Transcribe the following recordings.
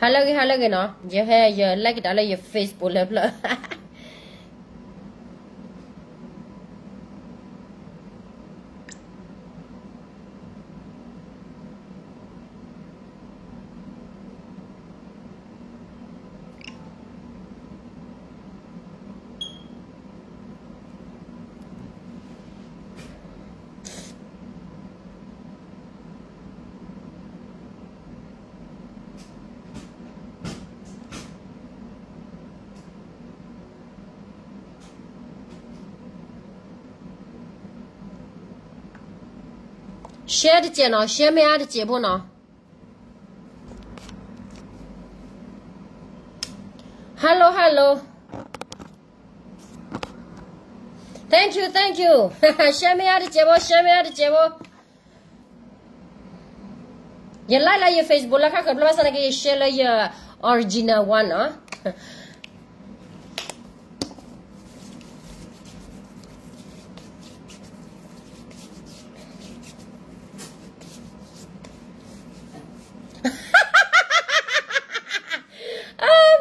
ဟါလၢအဂ့ၤ ဟါလၢအဂ့ၤနီၤ, ယဟဲ ယ like တၢ်လၢယ Facebook လၢဖျၢၣ် share တစဲးနီၤ, share မ့ၢ်အါတစဲးဖိနီၤ. Hello, hello. Thank you, thank you. share မ့ၢ်အါတစဲးဖိ, share မ့ၢ်အါတစဲးဖိ. ယ like လၢယ Facebook လၢခါဃၢၤဖျၢၣ်ဘၣ်ဆၣ်သနာ်က့ ယ share လၢယ original one နီၤ.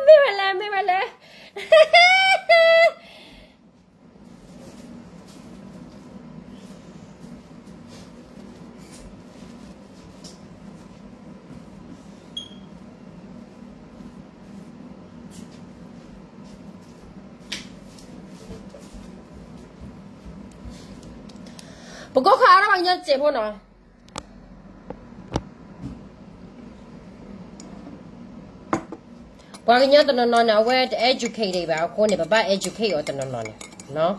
မ့ၢ်ဝဲလဲၣ်, မ့ၢ်ဝဲလဲၣ်. ပကိးခါအါထီၣ်ပှၤကညီစဲးဖိနီၤ. ပှၤကညီတနီၤနီၤန့ၣ် အဝဲတ educate ဒံးဘၣ်, အဃိန့ၣ် ပဘၣ် educate အီၤတနီၤနီၤန့ၣ်,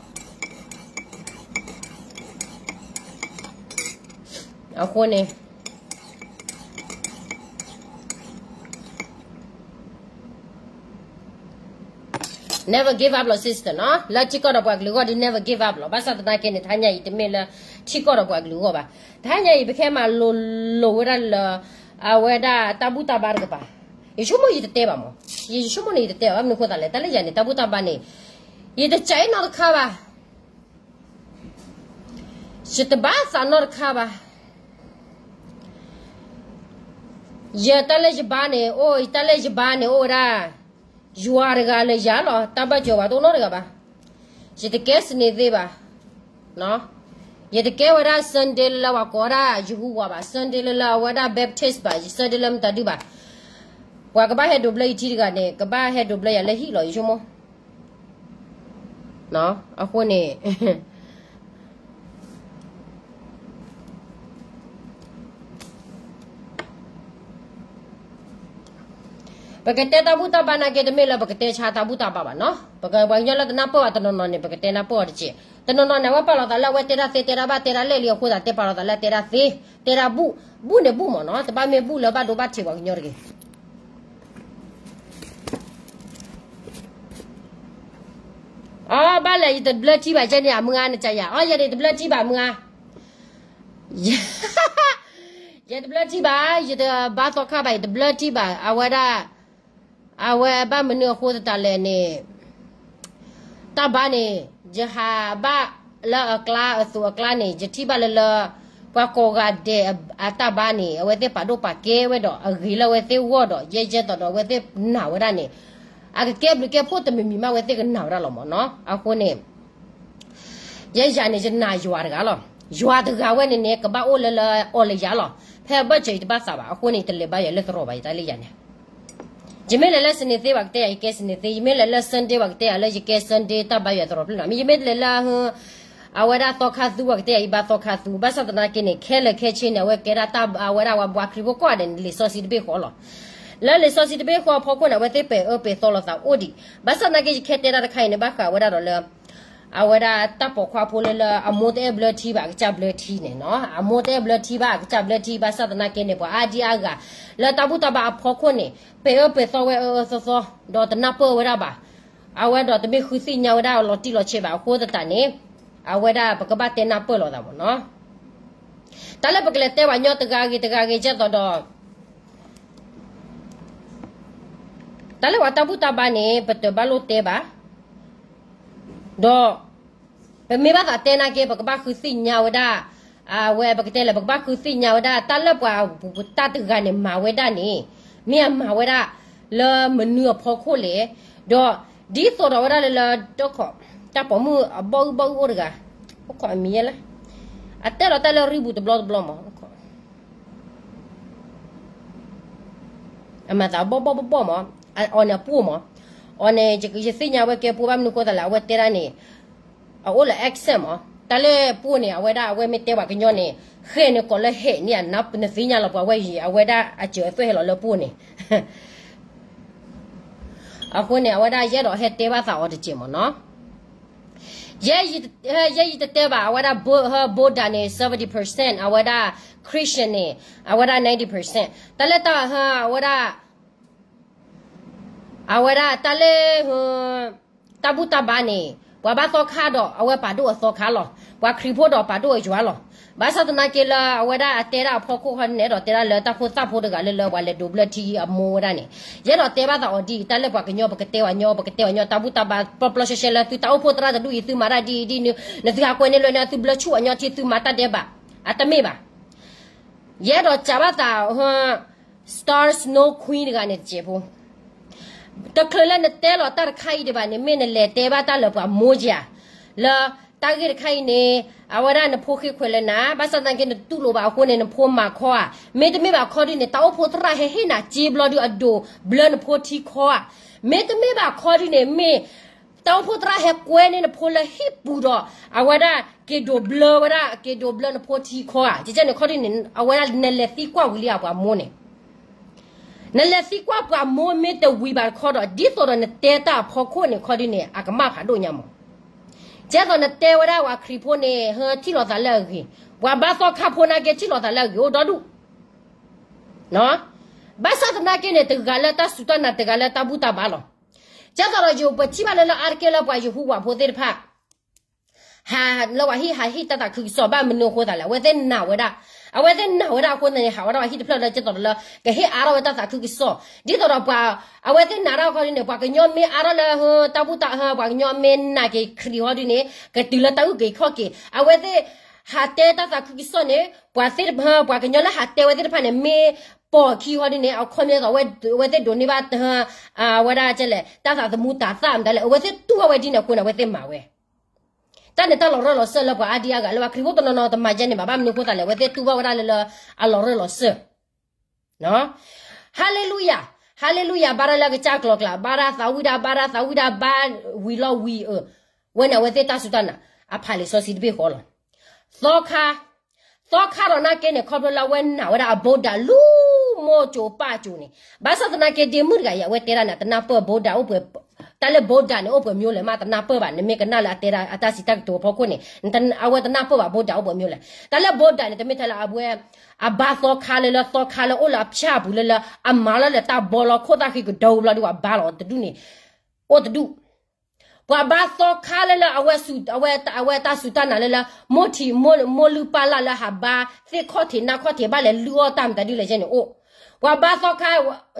အဃိန့ၣ် never give up လီၤ sister နီၤ. လၢထံကီၢ်ဒီးပှၤကလုာ်အဂီၢ်ဒီး never give up လီၤ. ဘၣ်ဆၣ်သနာ်က့န့ၣ် တဟါညါအံၤတမ့ၢ်လၢ ထံကီၢ်ဒီးပှၤကလုာ်အဂီၢ်ဘၣ်. တဟါညါအံၤ ပကဟဲမၤလိၤလိၤဝဲဒၣ်လၢ အဝဲဒၣ်တၢ်ဘူၣ်တၢ်ဘါတကပၤ, ယဆိကမိၣ်ယတတဲဘၣ်မး, ယဆိကမိၣ်န့ၣ်ယတတဲဘၣ်, ဘၣ်မနုၤအဃိသတးလဲၣ်, တၢ်လၢယၤန့ၣ် တၢ်ဘူၣ်တၢ်ဘါန့ၣ် ယတကးအ့ၣ်နီတခါဘၣ်. ယတဘၣ်သးနီတခါဘၣ်. ယတၢ်လၢယဘါန့ၣ် အိၣ် တၢ်လၢယဘါန့ၣ် အိၣ်ဝဲဒၣ် ယွၤတဂၤလၢယၤလီၤ, တၢ်ဘၣ်စၢၤဝဲတအိၣ်နီတဂၤဘၣ်. ယတကဲစနေသ့ဘၣ်. ယတကဲဝဲဒၣ် Sunday လၢပှၤကိးဝဲဒၣ်ယဟူဝါဘၣ်, Sunday လၢလၢအဝဲဒၣ် Baptist ဘၣ်, Sunday လၢမတၤဒုဘၣ်. ပှၤကဘၣ်ဟဲဒိးဘျၢယထံတဂၤန့ၣ် ကဘၣ်ဟဲဒိးဘျၢယၤလၢဟံၣ်လီၤ ယဆိကမိၣ် အဃိန့ၣ် ပကတဲတၢ်ဘူၣ်တၢ်ဘါနာ်က့ တမ့ၢ်လၢပကတဲဆါတၢ်ဘူၣ်တၢ်ဘါဘၣ်နီၤ. ပကပှၤကညီလၢတနၢ်ပၢၢ်ဘၣ်တနီၤနီၤန့ၣ် ပကတဲနၢ်ပၢၢ်အီၤတက့ၢ်. တနီၤနီၤန့ၣ် အဝဲပာ်လီၤသးလၢအဝဲတဲတၢ်သ့ တဲတၢ်ဘၣ် တဲတၢ်လဲၣ်လံအဃိသတး တဲပာ်လီၤသးလၢတဲတၢ်သ့, တဲတၢ်ဘူၣ်, ဘူၣ်န့ၣ်ဘူၣ်မးနီၤ, တဘၣ်မ့ၢ်ဘူၣ်လၢဘၣ်ဒိဘၣ်ထံးပှၤကညီတဂ့ၤ. အီ ဘၣ်လဲၣ် ယတဘျၢထံဘၣ် ကဲန့ၣ် အမုၢ်ဂၤနကယၤ, အီ ယဲဒၣ်တဘျၢထံဘၣ် မုၢ်ဂၤ ယတဘျၢထံဘၣ်, ယတဘါသီခါဘၣ်, ယတဘျၢထံဘၣ်, အဝဲဒၣ်, အဝဲဘၣ်မနုၤအဃိသတးလဲၣ်န့ၣ်, တၢ်ဘါန့ၣ် ယဟးဘၣ်လၢအကျါအသိးအကျါန့ၣ် ယထံၣ်ဘၣ်လၢလၢ ပှၤကိးဂၤဒဲးအတၢ်ဘါန့ၣ် အဝဲသ့ၣ်ပာ်ဒိၣ်ပာ်ကဲဝဲဒီး အဂ့ၤလၢအဝဲသ့ၣ်ဂီၢ်ဒီး ယဲယဲသိးဒီးအဝဲသ့ၣ်နာ်ဝဲဒၣ်န့ၣ်, အကကဲဘျုးကဲဖှိၣ်တမံၤမံၤမး အဝဲသ့ၣ်ကနာ်ဝဲဒၣ်လီၤမးနီၤ. အဃိန့ၣ် ယဲယၤန့ၣ် ယနာ်ယွၤတဂၤလီၤ. ယွၤတဂၤဝဲန့ၣ်န့ၣ် ကဘၣ်အိၣ်လၢလၢအီၤလၢယၤလီၤ. ဖဲအဘၢၣ်စၢၤယတဘၣ်သးဘၣ်, အဃိန့ၣ် ယတလဲၤဘါယွၤလၢသရိာ်ဘၣ် ယတၢ်လၢယၤန့ၣ်. ယမ့ၢ်လဲၤလၢ စနေသ့ ပှၤကတဲယၤ ယကဲ စနေသ့, ယမ့ၢ်လဲၤလၢ Sunday ပှၤကတဲယၤလၢယကဲ Sunday တၢ်ဘါယွၤသရိာ်ဖျၢၣ်နီၤ. မ့ၢ်ယမ့ၢ်လဲၤလၢ အဝဲဒၣ်သီခါသူ ပှၤကတဲယၤ ယဘါသီခါသူ, ဘၣ်ဆၣ်သနာ်က့န့ၣ် ခဲလၢာ်ခဲဆ့န့ၣ် အဝဲကဲဒၣ်တၢ် အဝဲဒၣ်ပှၤခရံာ်ဖိကိးဂၤဒဲးန့ၣ် လံာ်စီဆှံတဘ့ၣ်ဃီလီၤ. လၢလံာ်စီဆှံတဘ့ၣ်ဃီအဖီခိၣ်န့ၣ် အဝဲသ့ၣ်ပဲာ်အၢပဲာ်သီလိာ်သးအိၣ်ဒံး. ဘၣ်ဆၣ်သနာ်က့ ယခဲတဲတၢ်တခါအံၤန့ၣ် ဘၣ်ဃးဝဲဒၣ်ဒီးလၢ အဝဲဒၣ်တၢ်ပိာ်ခွါဖိလၢလၢအမိၢ်တအဲၣ်ဘျၢထံဘၣ် အကစၢ်ဘျၢထံန့ၣ်နီၤ, အမိၢ်တအဲၣ်ဘျၢထံဘၣ် အကစၢ်ဘျၢထံ, ဘၣ်ဆၣ်သနာ်က့န့ၣ် ပှၤအါဒံအါဂၤ လၢတၢ်ဘူၣ်တၢ်ဘါအဖီခိၣ်န့ၣ် ပဲာ်အၢပဲာ်သီဝဲအၢအၢသီသီ ဒီးတနၢ်ပၢၢ်ဝဲဒၣ်ဘၣ်, အဝဲဒီးတမ့ၢ်ဃုသ့ၣ်ညါဝဲဒၣ်လီၤတံၢ်လီၤဆဲးဘၣ်အဃိသတးန့ၣ်, အဝဲဒၣ်ပကဘၣ်တဲနၢ်ပၢၢ်လိာ်သးမးနီၤ. တၢ်လၢပကလဲၤတဲပှၤကညီတဂၤဂ့ၤတဂၤဂ့ၤကဲသိးဒီး တၢ်လၢပှၤတၢ်ဘူၣ်တၢ်ဘါန့ၣ် ပတဘၣ်လိၣ်တဲဘၣ်, ဒီး ပမ့ၢ်ဘၣ်သးတဲနာ်က့ ပကဘၣ်ဃုသ့ၣ်ညါဝဲဒၣ်, အဝဲပကတဲလဲၣ် ပကဘၣ်ဃုသ့ၣ်ညါဝဲဒၣ် တၢ်လၢပှၤတၢ်တဂၤန့ၣ် မၤဝဲဒၣ်န့ၣ်, မ့ၢ်အမၤဝဲဒၣ် လၢမနုၤအဖီခိၣ်လဲၣ်, ဒီးဒ်သိးဒီးဝဲဒၣ်လၢလၢ တၢ်ပိာ်မုၣ်အဘီၣ်အုၣ်ဘီၣ်အုၣ်အိၣ်တဂၤ, အိၣ်ခိးအမံၤယဲလဲၣ်, အတဲလီၤတၢ်လၢရံဘူတဘျီတဘျီမး, အမၤသးဘီၣ်ဘီၣ်ဘီၣ်ဘီၣ်မး, အီၤန့ၣ်အပှိၢ်မး, အီၤန့ၣ် ယသ့ၣ်ညါဝဲကဲပှိၢ်ဘၣ်မနုၤဃိသးလဲၣ် အဝဲတဲဒၣ်န့ၣ် အအိၣ်လၢ accent မး, တၢ်လၢပှိၢ်န့ၣ် အဝဲဒၣ်အဝဲမ့ၢ်တဲပှၤကညီန့ၣ် ဃဲန့ၣ်ကိးလၢဟဲးန့ၣ် နသ့ၣ်ညါလီၤပှၤဝဲယံၤ အဝဲဒၣ်အစၢၤအသွဲၣ်ဟဲလီၤလၢပှိၢ်န့ၣ် အဃိန့ၣ် အဝဲဒၣ်ယအဲၣ်ဒိးဟဲတဲဘၣ်သးအီၤတစဲးမးနီၤ, ယဲယံၤတတဲဘၣ် အဝဲဒၣ် Buddha န့ၣ် seventy percent အဝဲဒၣ် Christian န့ၣ် အဝဲဒၣ် ninety percent တၢ်လၢတၢ် အဝဲဒၣ် အဝဲဒၣ်တၢ်လၢ တၢ်ဘူၣ်တၢ်ဘါန့ၣ် ပှၤဘါသီခါဒီး အဝဲပာ်ဒိၣ်အသီခါလီၤ. ပှၤခရံာ်ဖိဒီးပာ်ဒိၣ်အယွၤလီၤ. ဘၣ်ဆၣ်သနာ်က့လၢအဝဲဒၣ်အတဲဒၣ်အဖီခိၣ်ဃီန့ၣ် အဲၣ်ဒိးတဲဒၣ်လၢတၢ်ဖိသၣ်ဖိတဂၤလၢလၢပှၤလဲၤဒိးဘျၢထံအမိၢ်ဝဲဒၣ်န့ၣ် ယအဲၣ်ဒိးတဲဘၣ်သးအီၤဒ်အံၤ တၢ်လၢပှၤကညီပကတဲဝဲညီ ပကတဲဝဲညီ တၢ်ဘူၣ်တၢ်ဘါ ပျီပျီရှဲရှဲလၢသုတၢ်အိၣ်ဖှိၣ်သရၣ်တဒူၣ်အံၤ သုမၤတၢ်ဒ်အံၤဒ်နုၤ နသုဟးကွဲန့ၢ်လွဲန့ၢ် သုဘျၢဆူၣ်အညီထံ သုမၤတၢ်ဒဲးဘး အတမ့ၢ်ဘၣ်. ယအဲၣ်ဒိးစံးဘၣ်သး Star Snow Queen တဂၤန့ၣ်တစဲးဖိ တချုးလၢနတဲလီၤတၢ်တခါအံၤဒံးဘၣ်န့ၣ် မ့ၢ်နလဲၤတဲဘၣ်တၢ်လၢပှၤမိၢ်ကၠၤ လၢတၢ်ဂ့ၢ်တခါအံၤန့ၣ် အဝဲဒၣ်နဖိဃ့ခွဲးလၢနၤ ဘၣ်ဆၣ်သနာ်က့နတူၢ်လိာ်ဘၣ်အဃိန့ၣ် နဖိမၤခီဧါ. မ့တမ့ၢ်ဘၣ်ခီဒ်န့ၣ် တၢ်အိၣ်ဖှိၣ်သရၣ်ဟဲဟ့ၣ်နၤစ့ဘျီဒုးအဒိးဘျၢနဖိထံခီဧါ. မ့တမ့ၢ်ဘၣ်ခီဒ်န့ၣ် မ့ၢ်တၢ်အိၣ်ဖှိၣ်သရၣ်ဟဲကွဲန့ၢ်နဖိလၢဟံၣ်ပူၤဒီး အဝဲဒၣ်က့ၤဒိးဘျၢဝဲဒၣ် က့ၤဒိးဘျၢနဖိထံခီဧါ. ကဲန့ၣ်ခီဒ်န့ၣ် အဝဲဒၣ်နလဲၤသံကွၢ်ဝံၤလံဧါပှၤမိၢ်န့ၣ် နလဲၤသံကွၢ်ပှၤမိၢ်မ့ၢ်တဝံၤဘၣ်တခီဒီး ဒ်သိးဒီးနတဲတၢ်အဖီခိၣ်န့ၣ်ခီဒ်န့ၣ် အကမၣ်ဖးဒိၣ်ညါမး. ကဲသိးနတဲဝဲဒၣ်ပှၤခရံာ်ဖိန့ၣ် ဟဲထံၣ်လိာ်သးလၢအဂ့ၤ, ပှၤဘါသီခါဖိနာ်က့ထံၣ်လိာ်သးလၢအဂ့ၤအိၣ်ဒီဒူၣ် ဘၣ်ဆၣ်သနာ်က့န့ၣ် တဂၤလၢတၢ်စူၢ်တၢ်နာ် တဂၤလၢတၢ်ဘူၣ်တၢ်ဘါလီၤ. ကဲသိးဒီးယပထံၣ်ဘၣ်လၢလၢအါတက့ၢ်လၢပှၤယဟူဝၣ်ဖိသ့ၣ်တဖၣ် ဟးလၢပှၤဟံၣ်ဟးဟ့ၣ်တၢ်သးခုကစီၣ်ဘၣ်မနုၤအဃိသးလဲၣ် အဝဲသ့ၣ်နာ်ဝဲဒၣ်, အဝဲသ့ၣ်နာ်ဝဲဒၣ်အဃိန့ၣ် ဟးဝဲဒၣ်ပှၤဟံၣ်တဖျၢၣ်လၢကဲသိးဒီးလၢ ကဟ့ၣ်အါထီၣ်ဝဲတၢ်သးခုကစီၣ် ဒ်သိးဒီးပှၤ အဝဲသ့ၣ်နာ်တၢ်ခီဒ်န့ၣ် ပှၤကညီမ့ၢ်အါထီၣ်လၢ တၢ်ဘူၣ်တၢ် ပှၤကညီမ့ၢ်နာ်က့ၤခရံာ်ဟီဒ်န့ၣ် ကတုၤလၢတၢ်အုၣ်က့ၤခီၣ်က့ၤ အဝဲသ့ၣ် ဟးတဲတၢ်သးခုကစီၣ်န့ၣ် ပှၤသ့ၣ်တဖၣ် ပှၤကညီလၢဟးတဲဝဲသ့ၣ်တဖၣ်န့ၣ် မ့ၢ်ပိာ်ခံဟီဒ်န့ၣ် အခီပညီသိး အဝဲသ့ၣ်ဒိးန့ၢ်ဘၣ် အဝဲဒၣ်ကဲလဲၣ် တၢ်သးသမူတၤသၣ်မတၤလဲၣ် အဝဲသ့ၣ်တူၢ်ဘၣ်ဝဲဒ်န့ၣ်အဃိန့ၣ် အဝဲသ့ၣ်မၤဝဲ တၢ်န့ၣ်တၢ်လီၤရၢၢ်လီၤစၢၢ်လၢပှၤအါဒံအါဂၤလၢပှၤခရံာ်ဖိတနီၤနီၤတမၤယဲန့ၣ်ဘၣ် ဘၣ်မနုၤအဃိသးလဲၣ် အဝဲသ့ၣ်တူၢ်ဘၣ်ဝဲဒၣ်လၢလၢအလီၤရၢၢ်လီၤစၢၢ် ဟါလ့လူယၤ, ဟါလ့လူယၤ ဘါတၢ်လၢကစၢ်ကျီၤကျါ ဘါတၢ်သးဝံၣ်ဒၣ် ဘါတၢ်သးဝံၣ်ဒၣ် ဘါဝံၤလီၤဝံၤအၢ, ဝဲန့ၣ်အဝဲသ့ၣ်တၢ်စူၢ်တၢ်နာ် အဖးလံာ်စီဆှံတဘ့ၣ်ဃီလီၤ. သီခါ, သီခါဒီးနာ်က့န့ၣ် ခီဖျိလၢအဝဲနာ်ဝဲဒၣ်အဘိဒၣ်လူၤမိၢ်ကၠိၤပၢ်ကၠိၤန့ၣ်, ဘၣ်ဆၣ်သနာ်က့ဒ့မုၣ်တဂၤအံၤ အဝဲတဲဒၣ်န့ၣ် တနၢ်ပၢၢ်ဘိဒၣ်အိၣ်ပှဲၤ, တၢ်လၢဘိဒၣ်န့ၣ်အိၣ်ပှဲၤမျိုးလဲၣ် မ့ၢ်တနၢ်ပၢၢ်ဘၣ် နမ့ၢ်ကနၣ်လၢအတဲဒၣ်အတၢ်စံးတၢ်ကတိၤအဖီခိၣ်န့ၣ်, အဝဲတနၢ်ပၢၢ်ဘၣ်ဘိဒၣ်အိၣ်ပှဲၤမျိုးလဲၣ်. တၢ်လၢဘိဒၣ်န့ၣ် တမ့ၢ်ထဲလၢအဝဲ အဘါသီခါလၢလၢသီခါလၢအိၣ်လၢအဖၠၣ်ပူၤလၢလၢ အမၤလၢလၢတၢ်ဘီလီၤခိၣ်သၣ်ဃံကဒိဘျီဒုး ပှၤဘါလီၤတဒူၣ်န့ၣ်, အိၣ်တဒူၣ်. ပှၤဘါသီခါလၢလၢ အဝဲတၢ်စူၢ်တၢ်နာ်လၢလၢ မိၢ်ထံး မိၢ်လုၢ်ပၢ်လၢ်လၢဟးဘါသ့ၣ်ခီၣ်ထံးနါခီၣ်ထံးဘၣ်လဲၤလုၢ်အီၣ်တၢ်မတၤဒ်လဲၣ်ကဲန့ၣ်အိၣ်. ပှၤဘါသီခါ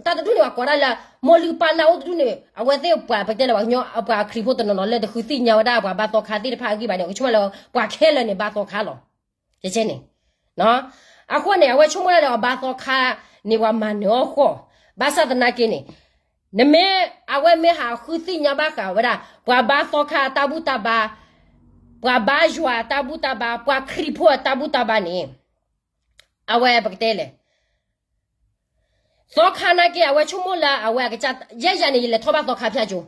တၢ်တဒူၣ်န့ၣ် ပှၤကိးဒၣ်လၢ မိၢ်လုၢ်ပၢ်လၢ်အိၣ်တဒူၣ်န့ၣ် အဝဲသ့ၣ်ပှၤပတဲလၢပှၤကညီ ပှၤခရံာ်ဖိတနီၤနီၤလၢတဃုသ့ၣ်ညါဝဲဒၣ်ပှၤဘါသီခါသ့ၣ်တဖၣ်အဂံၢ်ဘၣ်န့ၣ် ကဆိကမိၣ်လၢပှၤခဲလၢာ်န့ၣ်ဘါသီခါလီၤ. ကဲန့ၣ် အဃိန့ၣ် အဝဲဆိကမိၣ်ဒၣ်လၢပှၤဘါသီခါန့ၣ် ပှၤမၤနၢၤအီၣ်ဃီၣ်, ဘၣ်ဆၣ်သနာ်က့န့ၣ် နမ့ၢ် အဝဲမ့ၢ်ဟးဃုသ့ၣ်ညါဘၣ်ဃးဝဲဒၣ် ပှၤဘါသီခါအတၢ်ဘူၣ်တၢ်ဘါ, ပှၤဘါယွၤအတၢ်ဘူၣ်တၢ်ဘါ, ပှၤခရံာ်ဖိအတၢ်ဘူၣ်တၢ်ဘါန့ၣ် အဝဲပကတဲလဲၣ် သီခါနာ်က့ အဝဲဆိကမိၣ်လၢအဝဲအကစၢ် ယဲယၤန့ၣ် ယလဲၤထီၣ်ဘၣ်သီခါဖၠၣ်ကၠိ,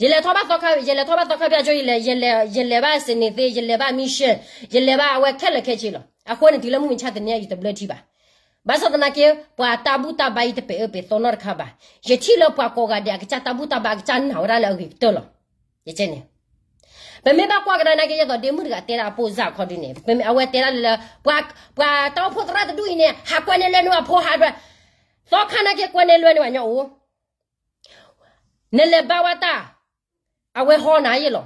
ယလဲၤထီၣ်ဘၣ်သီခါ, ယလဲၤထီၣ်ဘၣ်သီခါဖၠၣ်ကၠိ, ယလဲၤ, ယလဲၤ, ယလဲၤဘၣ်စ့န့ၣ်သ့, ယလဲၤဘၣ် mission, ယလဲၤဘၣ်အဝဲခဲလၢာ်ခဲဆ့လီၤ. အဃိန့ၣ် တုၤလၢမုၢ်မဆါတနံၤအံၤ ယတဘျၢထံဘၣ်. ဘၣ်ဆၣ်သနာ်က့ ပှၤတၢ်ဘူၣ်တၢ်ဘါအံၤတပဲာ်အၢပဲာ်သီနီတခါဘၣ်. ယထံၣ်လၢပှၤကိးဂၤဒဲး အကစၢ်တၢ်ဘူၣ်တၢ်ဘါ အကစၢ်နာ်ဝဲဒၣ်လၢအဂ့ၤကတၢၢ်လီၤ. ယကဲန့ၣ် ပမ့ၢ်ဘၣ်ကွၢ်ကဒါနာ်က့ ယဲသိးဒ့မုၣ်တဂၤတဲဒၣ်အပိၢ်စၢ်အခီဒ်န့ၣ် အဝဲတဲဒၣ်လၢ ပှၤတၢ်အိၣ်ဖှိၣ်သရၣ်တဒူၣ်အံၤန့ၣ် ဟးကွဲန့ၢ်လွဲန့ၢ်အဖိဟး, သီခါနာ်က့ကွဲန့ၢ်လွဲန့ၢ်ပှၤညီအိၣ်, နလဲၤဘါဝဲတၢ် အဝဲဟီနၤယ့ၢ်လီၤ.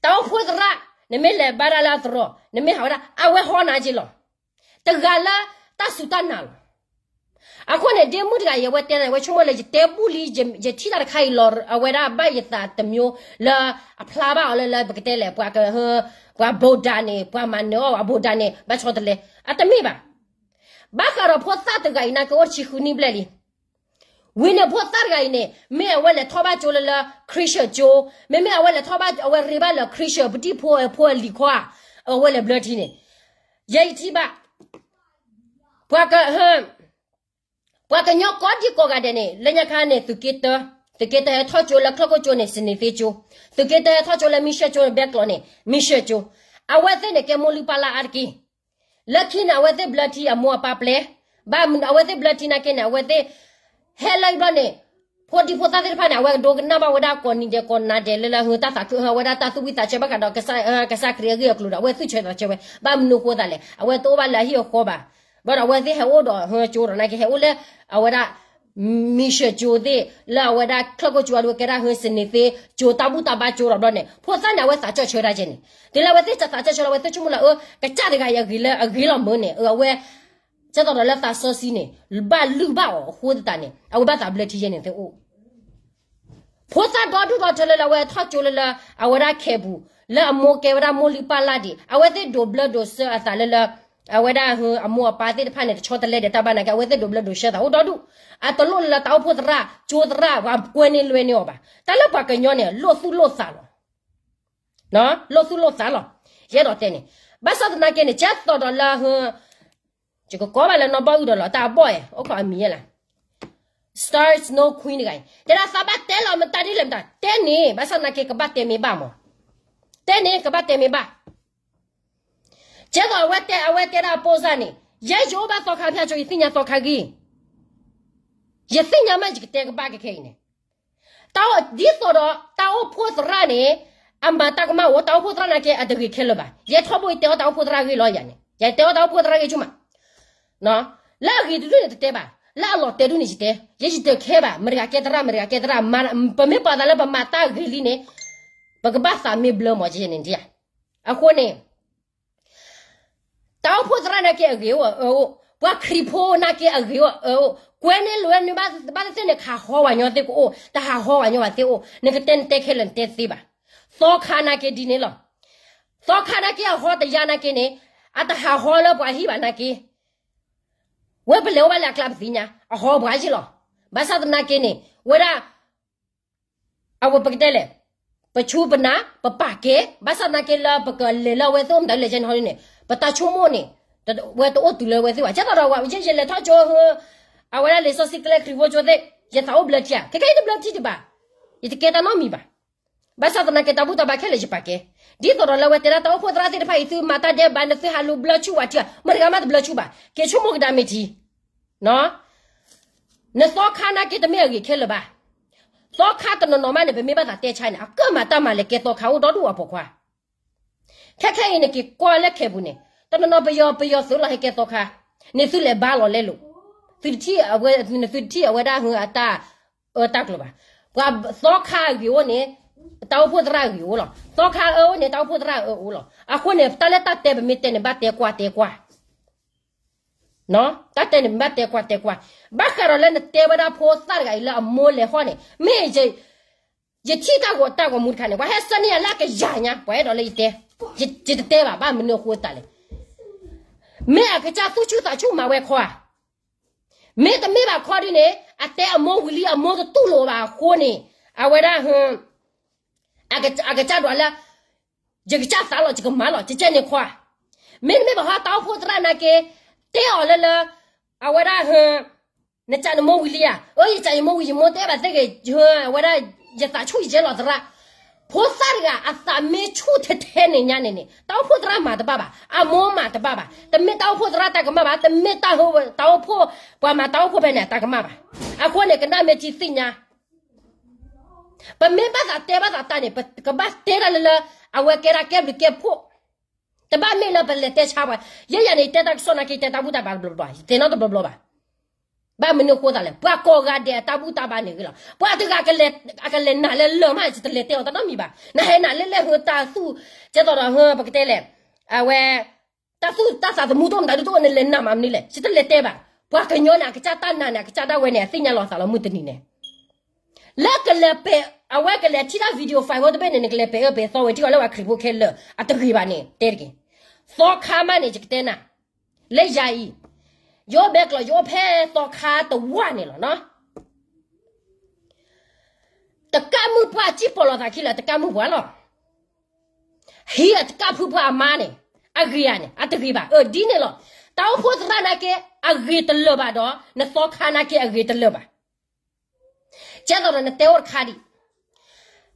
တၢ်အိၣ်ဖှိၣ်သရၣ် နမ့ၢ်လဲၤဘါတၢ်လၢအသရိာ် နမ့ၢ်ဟးဝဲဒၣ် အဝဲဟီနၤက့လီၤ. တဂၤလၢတၢ်စူၢ်တၢ်နာ်လီၤ. အဃိန့ၣ် ဒ့မုၣ်တဂၤအံၤ အဝဲတဲန့ၣ် အဝဲဆိကမိၣ်လၢယတဲဘူၣ်လံ ယထံၣ်တၢ်တခါအံၤလီၤ အဝဲဒၣ်ဘၣ်ယသးတမျိုးလၢ အဖျါဘၣ်အီၤလၢလၢပကတဲလဲၣ် ပှၤ ပှၤဘိဒၣ်န့ၣ် ပှၤမၤနၢၤအီၣ်ပှၤဘိဒၣ်န့ၣ် ဘၣ်ဆီတလဲ အတမ့ၢ်ဘၣ်. ဘၣ်ဃးဒီးဖိသၣ်တဂၤအံၤနာ်က့အိၣ်တဆံဃုနံၣ်ဘျဲၣ်လံ. ဝံၤန့ၣ်ဖိသၣ်တဂၤအံၤန့ၣ် မ့ၢ်အဝဲလဲၤထီၣ်ဘၣ်ကၠိလၢလၢ Christian ကၠိ, မ့မ့ၢ်အဝဲလဲၤထီၣ်ဘၣ် အဝဲရ့ဘၣ်လၢ Christian ပဒံၣ်ဖိဖိအလံၤခီဧါ, အဝဲလဲၤဘျၢထံန့ၣ်, ယဲယထံၣ်ဘၣ်, ပှၤက ပှၤကညီကိးဒံကိးဂၤဒဲးန့ၣ် လၢညါခါန့ၣ် သုးက့တၢ, သုးက့တၢဟဲထီၣ်ကၠိလၢချၢၣ်ခိၣ်ကၠိန့ၣ် စနေသ့ကၠိ, သုးက့တၢဟဲထီၣ်ကၠိလၢ mission ကၠိ ဘဲကျိးန့ၣ် mission ကၠိ, အဝဲသ့ၣ်န့ၣ်ကဲမိၢ်လုၢ်ပၢ်လၢ်အါတက့ၢ်. လၢခံန့ၣ် အဝဲသ့ၣ်ဘျၢထံအမိၢ်အပၢ်ပျဲ, ဘၣ်မနုၤအဝဲသ့ၣ်ဘျၢထံနာ်က့န့ၣ် အဝဲသ့ၣ် ဟဲလၢအံၤဘျီန့ၣ် ဖိဒံဖိသၣ်သ့ၣ်တဖၣ်န့ၣ် အဝဲကဒိကနၣ်ဘၣ်ဝဲဒၣ်ကိးနံၤဒဲးကိးနၤဒဲးလၢလၢဟုတၢ်သးခု အဝဲဒၣ်တၢ်သူၣ်ဝံၣ်သးဆၢဘၣ်ဃးဒီး ကစၢ်ခရံာ်အဂ့ၢ်အကျိၤဒီး အဝဲသူၣ်ဆၢသးဆၢဝဲ ဘၣ်မနုၤအဃိသတးလဲၣ် အဝဲတအိၣ်ဘၣ်လၢအဟံၣ်အဃီဘၣ်. ဘၣ်ဒီးအဝဲသ့ၣ်ဟဲအိၣ်ဒီးဟုကၠိဒီးနာ်က့ ဟဲအိၣ်လၢ အဝဲဒၣ် mission ကၠိသ့ၣ် လၢအဝဲဒၣ်ချၢၣ်ခိၣ်ကၠိအဒိကဲဒၣ်ဟု စနေသ့ကၠိ တၢ်ဘူၣ်တၢ်ဘါကၠိဒီးဘျီန့ၣ် ဖိသၣ်န့ၣ် အဝဲသးစၢၢ်ဆၢဒၣ်ကဲန့ၣ် တုၤလၢအဝဲသ့ၣ်သးစၢၢ်ဆၢလၢအဝဲသ့ၣ်ဆိကမိၣ်လၢ အၢ ကစၢ်တဂၤအံၤအဂ့ၤလၢအဂ့ၤလီၤမၢ်န့ၣ် အဝဲ ကဲသိးဒီးလၢသးစီဆှံန့ၣ် ဘၣ်လုၢ်ဘၣ်အီၤအဃိသတးန့ၣ် အဝဲဘၣ်သးဘျၢထံယဲန့ၣ်သ့ၣ်အိၣ် ဖိသၣ်ဒီဒူၣ်ဒီထၢလၢလၢအဝဲထီၣ်ကၠိလၢလၢ အဝဲဒၣ်ခဲပူၤ လၢအမိၢ်ကဲဝဲဒၣ်မိၢ်လုၢ်ပၢ်လၢ်ဒံး အဝဲသ့ၣ်ဒိးဘျၢဒိးစၢအသးလၢလၢ အဝဲဒၣ်ဟုအမိၢ်အပၢ်သ့ၣ်တဖၣ်န့ၣ် တဆီတလဲဒီးတၢ်ဘၣ်နာ်က့ အဝဲသ့ၣ်ဒိးဘျၢဒိးစၢသးအိၣ်ဒီဒူၣ် အတလိၣ်လၢလၢတၢ်အိၣ်ဖှိၣ်သရၣ် ကၠိသရၣ် ပှၤကွဲန့ၢ်လွဲန့ၢ်အီၤဘၣ်. တၢ်လၢပှၤကညီန့ၣ် လိၣ်သူၣ်လိၣ်သးလီၤ လိၣ်သူၣ်လိၣ်သးလီၤ. ယအဲၣ်ဒိးတဲန့ၣ် ဘၣ်ဆၣ်သနာ်က့န့ၣ် ကဲသိးဒီးလၢဟု ယကကိးဘၣ်လၢနီၢ်ဘီၣ်အုၣ်ဒီးလီၤ တၢ်အဘီၣ်အဲၣ် အိၣ်ခိးအမံၤယဲလၢ Star Snow Queen တဂၤအံၤ တဲဒၣ်သးဘၣ်တဲလီၤမတၤဒ်လဲၣ်မတၤ တဲန့ၣ် ဘၣ်ဆၣ်သနာ်က့ကဘၣ်တဲမ့ၢ်ဘၣ်မး တဲန့ၣ် ကဘၣ်တဲမ့ၢ်ဘၣ် ကဲသိးအဝဲတဲ အဝဲတဲဒၣ်အပိစၢ်န့ၣ် ယဲယအိၣ်ဘၣ်သီခါဖၠၣ်ကၠိ ယသ့ၣ်ညါသီခါဂ့ၤ ယသ့ၣ်ညါမး ယကတဲကဘၣ်ကခဲအံၤန့ၣ် တၢ်အိၣ်ဒ်သိးဒီး တၢ်အိၣ်ဖှိၣ်သရၣ်န့ၣ် အမၤတၢ်ကမၣ်အိၣ် တၢ်အိၣ်ဖှိၣ်သရၣ်နာ်က့ အတဂ့ၤခဲလၢာ်ဘၣ်. ယဲထီဘိယတဲအီၣ်တၢ်အိၣ်ဖှိၣ်သရၣ်ဂ့ၤလီၤယၤန့ၣ် ယတဲအီၣ်တၢ်အိၣ်ဖှိၣ်သရၣ်ဂ့ၤဆူၣ်မး လၢအဂ့ၤတဒူၣ်န့ၣ်တတဲဘၣ် လၢအလီၤတဲာ်ဒူၣ်န့ၣ်ယတဲ ယဲယတခဲဘၣ် မတၤတဂၤကဲသရၣ် မတၤတဂၤကဲသရၣ် ပမ့ၢ်ပာ်သးလၢပမၤတၢ်ဂ့ၤလံန့ၣ် ပကဘၣ်သးမ့ၢ်ဘျၢမး ယဲန့ၣ်ဒ်ယၤ အဃိန့ၣ် တၢ်အိၣ်ဖှိၣ်သရၣ်နာ်က့အဂ့ၤအိၣ်အအၢအိၣ် ပှၤခရံာ်ဖိနာ်က့အဂ့ၤအိၣ်အအၢအိၣ် ကွဲန့ၢ်လွဲန့ၢ်ဘၣ်သ့ၣ်န့ၣ် ကဟးဟီပှၤညီသ့ၣ်ကအိၣ် တဟးဟီပှၤညီဘၣ်သ့ၣ်အိၣ် နကတဲနတဲခဲလၢာ်နတဲသ့ဘၣ်. သီခါနာ်က့ဒ်န့ၣ်လီၤ. သီခါနာ်က့အဟီတယါနာ်က့န့ၣ် အတဟးဟီလၢပှၤဟံၣ်ဘၣ်နာ်က့ ဝဲပလဲၤအိၣ်ဘၣ်လၢအကျါပသ့ၣ်ညါ အဟီပှၤယ့ၢ်လီၤ. ဘၣ်ဆၣ်သနာ်က့န့ၣ် ဝဲဒၣ် အဝဲပကတဲလဲၣ် ပဆူပနၤ ပပာ်ကဲ ဘၣ်ဆၣ်သနာ်က့လၢပကလဲၤလၢအဝဲသ့ၣ်အိၣ်မတၤလဲၤကဲန့ၣ်ဟီန့ၣ် ပတၢ်ဆိကမိၣ်န့ၣ် ဝဲတအိၣ်တုၤလၢအဝဲသ့ၣ်ဘၣ် ကဲသိးဒီးဝဲ ယဲယလဲၤထီၣ်ကၠိ အဝဲဒၣ်လံာ်စီဆှံကျဲခရံာ်ဖိကၠိသ့ၣ် ယသးအိၣ်ဘျၢထံဧါ ခဲကဲယတဘျၢထံတဘၣ် ယတကဲတၢ်နီတမံၤဘၣ်. ဘၣ်ဆၣ်သနာ်က့တၢ်ဘူၣ်တၢ်ဘါခဲလၢာ်ယပာ်ကဲ ဒ်သိးဒီးလၢအဝဲတဲဒၣ်တၢ်အိၣ်ဖှိၣ်သရၣ်သ့ၣ်တဖၣ်အံၤ သုမၤတၢ်ဒဲးဘး နသုဟးလူၤဘျၢဆူၣ်ဝဲထံဧါ မတၤတဂၤမးတဘျၢဆူၣ်ဘၣ် က့ၤဆိကမိၣ်ကဒါမ့ၢ်ထံ နသီခါနာ်က့တမ့ၢ်အဂ့ၤခဲလၢာ်ဘၣ်. သီခါတနီၤနီၤမးန့ၣ် ပမ့ၢ်ဘၣ်သးတဲဆါန့ၣ် အကၢၣ်မၤတၢ်မၤလဲၤကဲသီခါအိၣ်ဒီဒူၣ်အပိာ်ခွါ ခဲခဲအံၤန့ၣ်က့ၤကွၢ်လၢခဲပူၤန့ၣ် တနီၤနီၤပယီၤ ပယီၤသုးလီၤဟဲကဲသီခါ န့ၣ်သုလဲၤဘါလီၤလဲလိာ် သုတထံၣ်အဝဲ နသုတထံၣ်အဝဲဒၣ်ဟုအတၢ်အၢတၢ်ကျိၤဘၣ်. ပှၤသီခါအဂ့ၤအိၣ်န့ၣ် တၢ်အိၣ်ဖှိၣ်သရၣ်အဂ့ၤအိၣ်လီၤ. သီခါအၢအိၣ်န့ၣ် တၢ်အိၣ်ဖှိၣ်သရၣ်အၢအိၣ်လီၤ. အဃိန့ၣ် တၢ်လၢတၢ်တဲပမ့ၢ်တဲန့ၣ် ဘၣ်တဲကွၢ်တဲကွၢ် တၢ်တဲန့ၣ် မ့ၢ်ဘၣ်တဲကွၢ်တဲကွၢ်, ဘၣ်ဃးဒီးလၢနတဲဝဲဒၣ်ဖိသၣ်တဂၤအံၤလၢအမိၢ်လဲၤဟီၣ်န့ၣ် မ့ၢ် ယထံၣ်တၢ်ဂီၤတၢ်ဂီၤမူတခါန့ၣ် ပှၤဟဲဆၢန့ၢ်ယၤလၢအကယၤညါ ပှၤအဲၣ်ဒိးလၢယတဲ, ယတတဲဘၣ် ဘၣ်မနုၤအဃိသတးလဲၣ်, မ့ၢ်အကစၢ်သူၣ်ဆူၣ်သးဆူၣ်မၤဝဲခီဧါ, မ့တမ့ၢ်ဘၣ်ခီဒ်န့ၣ် အတဲအမိၢ်ဝံၤလံ အမိၢ်တတူၢ်လိာ်ဘၣ်အဃိန့ၣ် အဝဲဒၣ် အကစၢ်ဒွးလၢ ယကစၢ်သးလီၤ ယကမၤလီၤ ယကဲန့ၣ်ခွါ, မ့တမ့ၢ်ဘၣ်ဟီ တၢ်အိၣ်ဖှိၣ်သရၣ်နာ်က့ တဲအီၤလၢလၢ အဝဲဒၣ် နစံးနမိၢ်ဝံၤလံဧါ, အၢ ယစံးယမိၢ်ဝံၤ ယမိၢ်တဲဘၣ်သ့ၣ်ဂ့ၤ အဝဲဒၣ် ယသးဆူၣ်ယကဲလီၤသရၣ်, ဖိသၣ်တဂၤအသးမ့ၢ်ဆူၣ်ထဲထဲန့ၣ်ညါန့ၣ်န့ၣ် တၢ်အိၣ်ဖှိၣ်သရၣ်မၤတဘၣ်ဘၣ်, အမိၢ်မၤတဘၣ်ဘၣ်, တမ့ၢ်တၢ်အိၣ်ဖှိၣ်သရၣ်တၢ်ကမၣ်ဘၣ်, တမ့ၢ်တၢ် တၢ်အိၣ်ဖှိၣ် ပှၤမၤတၢ်အိၣ်ဖှိၣ်ဖဲန့ၣ် တၢ်ကမၣ်ဘၣ်, အဃိန့ၣ် ကနၣ်မ့ၢ်ထံသ့ၣ်ညါ ပမ့ၢ်ဘၣ်သးတဲဘၣ်သးတၢ်န့ၣ် ပကဘၣ်တဲတၢ်လၢလၢ အဝဲကဲဒၣ်ကဲဘျုးကဲဖှိၣ်, တဘၣ်မ့ၢ်လၢပလဲၤတဲဆါပှၤ, ယဲယၤန့ၣ် ယတဲတၢ်ကစီၣ်နာ်က့ ယတဲတၢ်ဘူၣ်တၢ်ဘါတဘျီဘျီ, ယတဲနီတဘျီဘျီဘၣ်, ဘၣ်မနုၤအဃိသတးလဲၣ်, ပှၤကိးဂၤဒဲးအတၢ်ဘူၣ်တၢ်ဘါန့ၣ်ဂ့ၤလီၤ, ပှၤတဂၤ အကလဲၤနာ်လၢလၢာ်မး ယတလဲၤတဲအီၤတၢ်နီတမံၤဘၣ်, နဟဲနာ်လၢလဲၣ် ဟုတၢ်သူၣ် ကဲသိးဒီး ဟု ပကတဲလဲၣ်, အဝဲ တၢ်သူၣ်တၢ်သးသမူတအိၣ်မတၤဒုတအိၣ် နလဲၤနာ်မးမနုၤလဲၣ်, ယတလဲၤတဲဘၣ်, ပှၤကညီန့ၣ် အကစၢ်တၢ်နာ်န့ၣ် အကစၢ်ဒၣ်ဝဲန့ၣ် အသ့ၣ်ညါလီၤသးလီၤမုၢ်တနံၤန့ၣ်, လၢကလဲၤပဲာ် အဝဲကလဲၤထံၣ်တၢ် video file ဖိတဘ့ၣ်န့ၣ် နကလဲၤပဲာ်အၢပဲာ်သီဝဲ ထံၣ်အီၤလၢပှၤခရံာ်ဖိခဲလၢာ် အတဂ့ၤဘၣ်န့ၣ် တဲတက့ၢ်, သီခါမးန့ၣ် ယကတဲနၤ, လၢယၤအံၤ, ယအိၣ်ဘဲကျိး ယအိၣ်ဖဲသီခါတဝၢ်န့ၣ်လီၤနီၤ တကးမုၢ်ပှၢ်စံၣ်ပိာ်လိာ်သးခံလၢတကးမုၢ်ပှၢ်လီၤ. ဟံးအတကးဖုပှၢ်အမါန့ၣ် အဂ့ၤဧါန့ၣ် အတဂ့ၤဘၣ်. အၢ ဒ်န့ၣ်လီၤ. တၢ်အိၣ်ဖှိၣ်သရၣ်နာ်က့ အဂ့ၤတလၢာ်ဘၣ်ဒီး နသီခါနာ်က့အဂ့ၤတလၢာ်ဘၣ်. ကဲသိးဒီးနတဲအိၣ်တခါဒံး,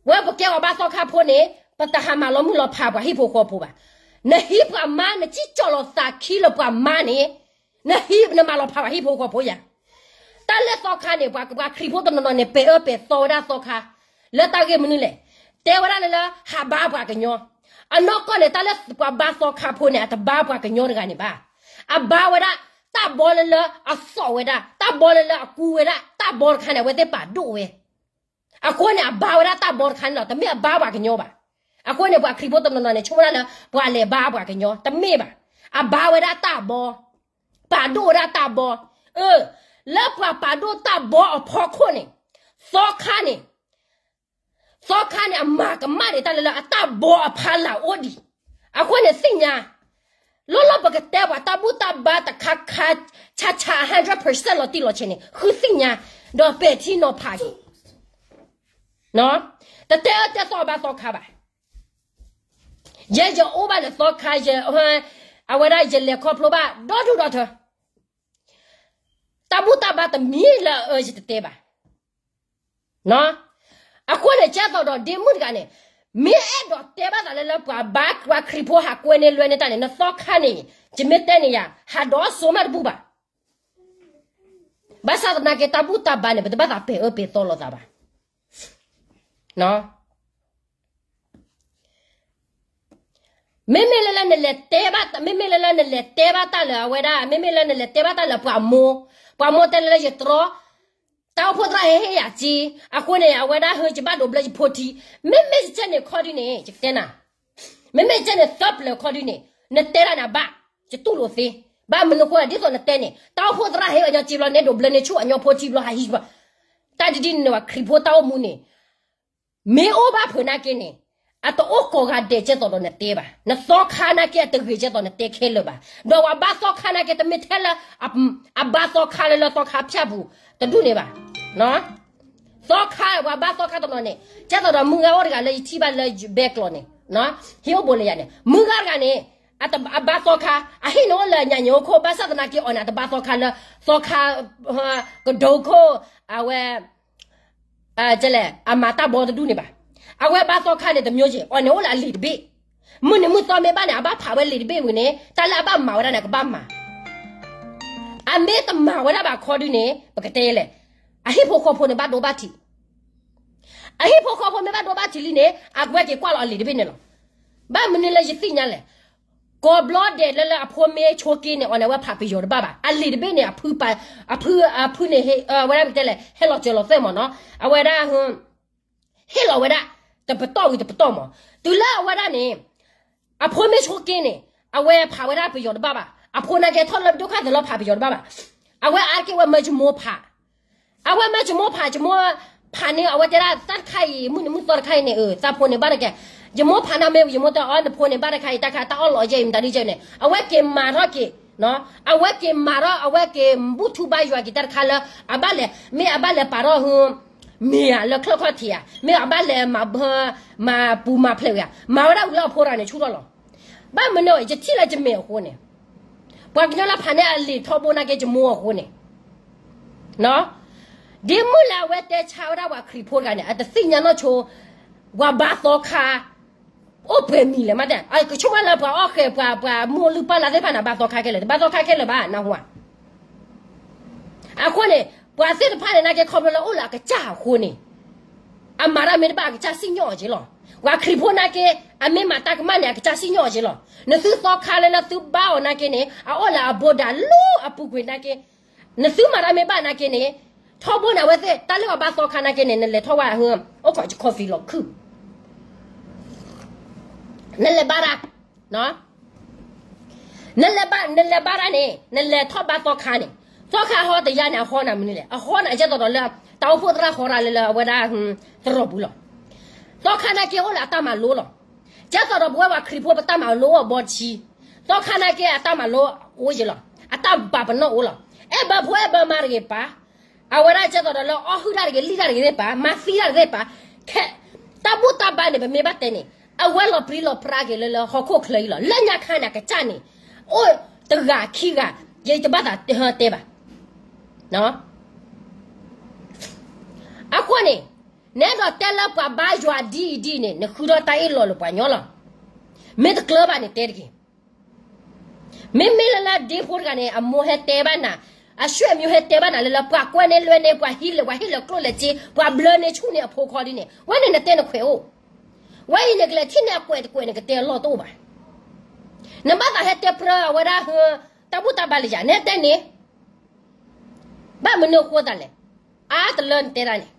ဝဲပကဲပှၤဘါသီခါဖိန့ၣ် ပတဟးမၤလီၤမုၢ်လီၤဖးပှၤဟံၣ်ဖိဃီဖိဘၣ်. နဟံးပှၤမါ နစံၣ်ကၠီၣ်လီၤသးခံလၢပှၤမါန့ၣ်, နဟံးနမၤလီၤဖးပှၤဟံၣ်ဖိဃီဖိယၤ. တၢ်လၢသီခါန့ၣ် ပှၤ ပှၤခရံာ်ဖိတနီၤနီၤန့ၣ် ပဲာ်အၢပဲာ်သီဝဲဒၣ်သီခါ လၢတၢ်ဂ့ၢ်မနုၤလဲၣ်. တဲဝဲဒၣ်လၢ လၢဟးဘါပှၤကညီ. အနီၢ်ကီၢ်န့ၣ် တၢ်လၢပှၤဘါသီခါဖိန့ၣ် အတဘါပှၤကညီတဂၤန့ၣ်ဘၣ်. အဘါဝဲဒၣ်တၢ်ဘီလၢလၢအသီၣ်ဝဲဒၣ်, တၢ်ဘီလၢလၢအကူဝဲဒၣ်, တၢ်ဘီတခါန့ၣ် အဝဲသ့ၣ်ပာ်ဒိၣ်ဝဲ. အဃိန့ၣ် အဘါဝဲဒၣ်တၢ်ဘီတခါန့ၣ်လီၤ, တမ့ၢ်အဘါပှၤကညီဘၣ်. အဃိန့ၣ် ပှၤခရံာ်ဖိတနီၤနီၤန့ၣ် ဆိကမိၣ်ဒၣ်လၢ ပှၤလဲၤဘါပှၤကညီ, တမ့ၢ်ဘၣ်. အဘါဝဲဒၣ်တၢ်ဘီ, ပာ်ဒိၣ်ဝဲဒၣ်တၢ်ဘီ. အၢ, လၢပှၤပာ်ဒိၣ်တၢ်ဘီအဖီခိၣ်န့ၣ်, သီခါန့ၣ် သီခါန့ၣ် အမၤကမၣ်ဒံးတၢ်လၢလၢအတၢ်ဘီအဖီလာ်အိၣ်ဒံး. အဃိန့ၣ်သ့ၣ်ညါ, လီၢ်လီၢ်ပကတဲပှၤတၢ်ဘူၣ်တၢ်ဘါတခါခါ, ဆါဆါ hundred percent လီၤတံၢ်လီၤဆဲးန့ၣ် ဃုသ့ၣ်ညါ, ဒီးပဲာ်ထံနီၤဖးက့ၤ. တတဲအၢတဲသီဘၣ်သီခါဘၣ်. ယဲယအိၣ်ဘၣ်လၢသီခါ, အဝဲဒၣ်ယလဲၤခီဖျိဘၣ်ဒီဒူၣ်ဒီထၢ. တၢ်ဘူၣ်တၢ်ဘါတမံၤလၢအအၢယတတဲဘၣ်. အဃိန့ၣ် ကဲသိးဒီးဒ့မုၣ်တဂၤန့ၣ်, မ့ၢ်အဲၣ်ဒိးတဲဘၣ်သးလၢလၢပှၤဘါပှၤခရံာ်ဖိဟးကွဲန့ၢ်လွဲန့ၢ်တၢ်န့ၣ် နသီခါန့ၣ်, ယမ့ၢ်တဲန့ၣ်ယၤ, ဟးဒီးစိမးတဘူၣ်ဘၣ်. ဘၣ်ဆၣ်သနာ်က့တၢ်ဘူၣ်တၢ်ဘါန့ၣ် ပတဘၣ်သးပဲာ်အၢပဲာ်သီလိာ်သးဘၣ်. မ့မ့ၢ်လၢလၢနလဲၤတဲဘၣ်, မ့မ့ၢ်လၢလၢနလဲၤတဲဘၣ်တၢ်လၢအဝဲဒၣ်, မ့မ့ၢ်လၢနလဲၤတဲဘၣ်တၢ်လၢပှၤမိၢ်, ပှၤမိၢ်တဲလၢလၢယတြီ, တၢ်အိၣ်ဖှိၣ်သရၣ်ဟဲဟ့ၣ်ယၤက့, အဃိန့ၣ် အဝဲဒၣ်ဟဲယဘၣ်ဒိးဘျၢယဖိထံ, မ့မ့ၢ်ယကဲန့ၣ်ခီဒုန့ၣ် ယကတဲနၤ, မ့မ့ၢ်ယကဲန့ၣ်သၢပျၢၤခီဒုန့ၣ်, နတဲဒၣ်န့ၣ်အဘၣ်, ယတူၢ်လိာ်သ့, ဘၣ်မနုၤဃိဒ်သိးနတဲန့ၣ် တၢ်အိၣ်ဖှိၣ်သရၣ်ဟဲအီၤညီက့ဘျီ နဲဒိးဘျၢန့ၢ်ဆူၣ်အညီဖိထံဘျီဟးဟံးဘၣ်, တၢ်ဒ်န့ၣ်ဝဲခရံာ်ဖိတၢ်အိၣ်မူန့ၣ် မ့ၢ်အိၣ်ဘၣ်ဖုးနာ်က့န့ၣ်, အတအိၣ်ကိးဂၤဒဲးကဲသိးဒီးနတဲဘၣ်. နသီခါနာ်က့အတဂ့ၤကဲသိးနတဲခဲလၢာ်ဘၣ်. ဒီးပှၤဘါသီခါနာ်က့တမ့ၢ်ထဲလၢ အဘါသီခါလၢလၢသီခါဖၠၣ်ပူၤတဒူၣ်န့ၣ်ဘၣ်. သီခါပှၤဘါသီခါတနီၤန့ၣ် ကဲသိးဒီးမုၢ်ဂၤအိၣ်တဂၤလၢယထံၣ်ဘၣ်လၢဘဲကျိးန့ၣ်, ဟ့ၣ်အိၣ်ဘိလၢယၤန့ၣ် မုၢ်ဂၤတဂၤန့ၣ် အဘါသီခါ, အဟံၣ်န့ၣ်အိၣ်လၢညါညိးခိၣ် ဘၣ်ဆၣ်သနာ်က့အီၤန့ၣ် အတဘါသီခါလၢ သီခါ, ကဒိခိၣ်, အဝဲ လဲၣ် အမၤတၢ်ဘီတဒူၣ်န့ၣ်ဘၣ်. အဝဲဘါသီခါန့ၣ်တမျိုးက့ၤ အီၤန့ၣ်အိၣ်လၢအလံာ်တဘ့ၣ်, မုၢ်နံၤမုၢ်သီမ့ၢ်ဘၣ်န့ၣ် အဘၣ်ဖးဝဲလံာ်တဘ့ၣ်ဝံၤန့ၣ် တၢ်လၢအဘၣ်မၤဝဲဒၣ်န့ၣ် ကဘၣ်မၤ, အမ့ၢ်တမၤဝဲဒၣ်ဘၣ်ခီဒုန့ၣ် ပကတဲလဲၣ်, အဟံၣ်ဖိဃီဖိန့ၣ် ဘၣ်ဒိဘၣ်ထံး, အဟံၣ်ဖိဃီဖိမ့ၢ်ဘၣ်ဒိဘၣ်ထံးလံန့ၣ် အဝဲက့ၤကွၢ်လီၤအလံာ်တဘ့ၣ်န့ၣ်လီၤ. ဘၣ်မနုၤလၢယသ့ၣ်ညါလဲၣ် ကိးဘျီဒဲးလၢလၢအဖိမ့ၢ်ဆိးက့န့ၣ် အီၤန့ၣ် အဝဲဖးပယီၤတဘၣ်ဘၣ်. အလံာ်တဘ့ၣ်န့ၣ် အဖု, အဖုန့ၣ် ဝဲဒၣ်ပတဲလဲၣ် ဟဲလီၤစၢၤလီၤသွဲၣ်မးနီၤ. အဝဲဒၣ် ဟ့ၣ်လီၤဝဲဒၣ် တပတီၢ်ဝံၤတပတီၢ်မး. တုၤလၢအဝဲဒၣ်န့ၣ် အဖိမ့ၢ်ဆိးက့န့ၣ် အဝဲဖးဝဲဒၣ်ပယီၤတဘၣ်ဘၣ်. အဖိနာ်က့ထီၣ်လၢဒိၣ်ခါသၢလီၤဖးပယီၤတဘၣ်ဘၣ်. အဝဲအါတက့ၢ်ဝဲမၢယမိၢ်ဖး အဝဲမၢယမိၢ်ဖး ယမိၢ်ဖးန့ၣ် အဝဲတဲဒၣ်သးတခါအံၤ မုၢ်နံၤမုၢ်သီတခါအံၤန့ၣ် သးဖိန့ၣ်ဘၣ်တက့ၢ်. ယမိၢ်ဖးန့ၣ်မ့ၢ် ယမိၢ်တဲအီၤ နဖိန့ၣ်ဘၣ်တခါအံၤ တၢ်ခါတၢ်အီၣ်လီၤယဲအံၤ မတၤဒ်ကဲန့ၣ် အဝဲက့ၤမၤထီၣ်က့ၤ, အဝဲက့ၤမၤထီၣ် အဝဲက့ၤဘူၣ်ထူဘါယွၤက့ၤတၢ်တခါလၢ အဘၣ်လဲၤ မ့ၢ်အဘၣ်လဲၤပာ်ထီၣ်ဟူ မ့ၢ်ဧါ လၢချၢၣ်ခီၣ်ထံးဧါ မ့ၢ်အဘၣ်လဲၤမၤ မၤပူၤမၤဖျဲးဝဲဧါ မၤဝဲဒၣ်ဝံၤလၢအဖိတဂၤန့ၣ်ဆူၣ်ထီၣ်လီၤ. ဘၣ်မနုၤ ယထံၣ်လၢယမဲာ်အဃိန့ၣ် ပှၤကညီလၢဖးန့ၢ်အလံာ်ထီဘိနာ်က့ ယမိၢ်အဃိန့ၣ် ဒ်မုၢ်လၢအဝဲတဲဆါဝဲဒၣ်ပှၤခရံာ်ဖိတဂၤန့ၣ် အတသ့ၣ်ညါနီၢ်ဆိ ပှၤဘါသီခါ အိၣ်ပှဲၤမံၤလဲၣ်မးတဲ ကဆိကမိၣ်လၢပှၤအီၣ်ဃဲၤ ပှၤ ပှၤမိၢ်လုၢ်ပၢ်လၢသ့ၣ်တဖၣ်န့ၣ် ဘါသီခါခဲလၢာ် တဘါသီခါခဲလၢာ်ဘၣ် နၢ်ဟူဧါ. အဃိန့ၣ် ပှၤသ့ၣ်တဖၣ်န့ၣ်နာ်က့ ခီဖျိလၢအိၣ်လၢအကစၢ်အဃိန့ၣ် အမၤတၢ်မ့ၢ်တဘၣ် အကစၢ်စံၣ်ညီၣ်အီၤက့လီၤ. ပှၤခရံာ်ဖိနာ်က့ အမ့ၢ်မၤတၢ်ကမၣ်န့ၣ် အကစၢ်စံၣ်ညီၣ်အီၤက့လီၤ. နသုသီခါလၢလၢသုဘါအီၤနာ်က့န့ၣ် အအိၣ်လၢအဘိဒၣ်လၢအပူၤကွံာ်နာ်က့ နသုမၤတၢ်မ့ၢ်ဘၣ်နာ်က့န့ၣ် ထီဘိန့ၣ် အဝဲသ့ၣ် တၢ်လၢပှၤဘါသီခါနာ်က့န့ၣ် နလဲၤထီၣ်ဝဲ အိၣ်ခိးယ coffee လီၤခုၣ် နလဲၤဘါတၢ် နလဲၤဘါ နလဲၤဘါတၢ်န့ၣ် နလဲၤထီၣ်ဘါသီခါန့ၣ် သီခါဟီတယါန့ၣ် အဟီနၤမနုၤလဲၣ် အဟီနၤကဲသိးဒီးလၢ တၢ်အိၣ်ဖှိၣ်သရၣ်ဟီရၤလၢလၢအဝဲဒၣ် သရိာ်ပူၤလီၤ. သီခါနာ်က့အိၣ်လၢအတၢ်မၤလိလီၤ. ကဲသိးဒီးပဝဲပှၤခရံာ်ဖိ ပတၢ်မၤလိအဘီတဆံ သီခါနာ်က့အတၢ်မၤလိအိၣ်ယဲလီၤ. အတၢ်ပာ်ပနီၣ်အိၣ်လီၤ. အဲၣ်ဘၢဖိအဲၣ်ဘၢမါတဂ့ၤပၢ် အဝဲဒၣ်ကဲသိးဒီးလၢအီၣ်ဟုၣ်တၢ်တဂ့ၤ လံၣ်တၢ်တဂ့ၤသ့ၣ်ပၢ် မၤသံတၢ်တဂ့ၤသ့ၣ်ပၢ် ခဲ, တၢ်ဘူၣ်တၢ်ဘါန့ၣ် ပမ့ၢ်ဘၣ်တဲန့ၣ် အဝဲလီၤပြံလီၤပြါက့ၤလၢလၢဟီၣ်ခိၣ်ချၢအံၤလီၤ. လၢညါခါန့ၣ် အကစၢ်န့ၣ် အိၣ်တဂၤခံဂၤ, ယတဘၣ်သးတဲဘၣ်. အဃိန့ၣ် နအဲၣ်ဒိးတဲလၢပှၤဘါယွၤဒ်အံၤဒ်အံၤန့ၣ် နဃုထီၣ်တၢ်အ့ၣ်လိာ်လၢပှၤညီလီၤ. မ့ၢ်တကျၢၤဘၣ်န့ၣ်တဲတက့ၢ်. မ့မ့ၢ်လၢလၢဒ့ဖိတဂၤန့ၣ် အမိၢ်ဟဲတဲဘၣ်နၤ, အဆွေအမျိုးဟဲတဲဘၣ်နၤလၢလၢ ပှၤကွဲန့ၢ်လွဲန့ၢ် ပှၤဟံးလဲၤ ပှၤဟ့ၣ်လၢကျိၣ်လဲၤစ့ ပှၤဘျၢန့ၢ်ဆူၣ်န့ၢ်အဖိခီဒ်န့ၣ် ဝဲန့ၣ်နတဲနခွဲးအိၣ်. ဝဲအံၤန့ၣ်ကလဲၤထံၣ်န့ၢ်အကွဲးတကွဲးန့ၣ် ကတဲအလီၢ်တအိၣ်ဘၣ်. နဘၣ်သးဟဲတဲပြၢအဝဲဒၣ် တၢ်ဘူၣ်တၢ်ဘါလၢယၤ နဟဲတဲန့ၣ် ဘၣ်မနုၤအဃိသးလဲၣ်. အါတလၢနတဲဒၣ်န့ၣ်,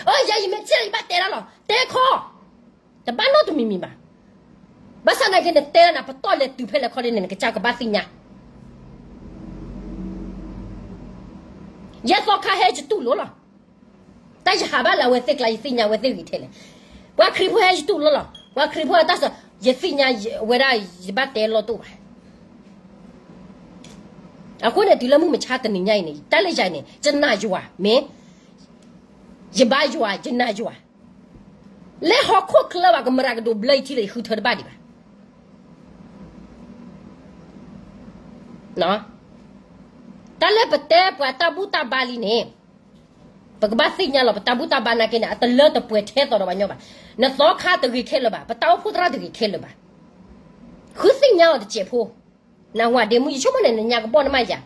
အၢ ယၤယမ့ၢ်ထံၣ်ယဘၣ်တဲဒၣ်လီၤ, တဲခီ, တဘၣ်နီတမံၤမံၤဘၣ်. ဘၣ်ဆၣ်သနာ်က့ နတဲဒၣ်န့ၣ် ပတီၢ်လဲၤတုၤဖဲလဲၣ်ခီဒ်န့ၣ် နကစၢ်ကဘၣ်သ့ၣ်ညါ. ယဲသီခါဟဲယတူၢ်လိာ်လီၤ. တၢ်ယဟးဘၣ်လၢအဝဲသ့ၣ်ကျါ ယသ့ၣ်ညါဝဲသ့ၣ်ဂ့ၤထဲလဲၣ်. ပှၤခရံာ်ဖိဟဲယတူၢ်လိာ်လီၤ. ပှၤခရံာ်ဖိအတၢ်စၢၤ ယသ့ၣ်ညါဝဲဒၣ် ယဘၣ်တဲလီၢ်တအိၣ်ဘၣ်. အဃိန့ၣ် တုၤလၢမုၢ်မဆါတနံၤညါအံၤန့ၣ် တၢ်လၢယၤန့ၣ် ယနာ်ယွၤ, မ့ၢ် ယဘါယွၤ ယနာ်ယွၤ, လၢဟီၣ်ခိၣ်ချၢဘၣ် ကမရၤကဒိးဘျၢယထံလၢ ယဃုထၢတဘၣ်ဒံးဘၣ်. တၢ်လၢပတဲပှၤတၢ်ဘူၣ်တၢ်ဘါလံန့ၣ် ပကဘၣ်သ့ၣ်ညါလီၤ. ပတၢ်ဘူၣ်တၢ်ဘါနာ်က့န့ၣ် အတလၢတပှဲၤထဲသိးဒီးပှၤညီဘၣ်. နသီခါတဂ့ၤခဲလၢာ်ဘၣ်, ပတၢ်အိၣ်ဖှိၣ်သရၣ်တဂ့ၤခဲလၢာ်ဘၣ်. ဃုသ့ၣ်ညါအီၤတစဲးဖိ, နဝၤဒ့မုၢ် ယဆိကမိၣ်န့ၣ် နညါကဘီၣ်နမးယၤ,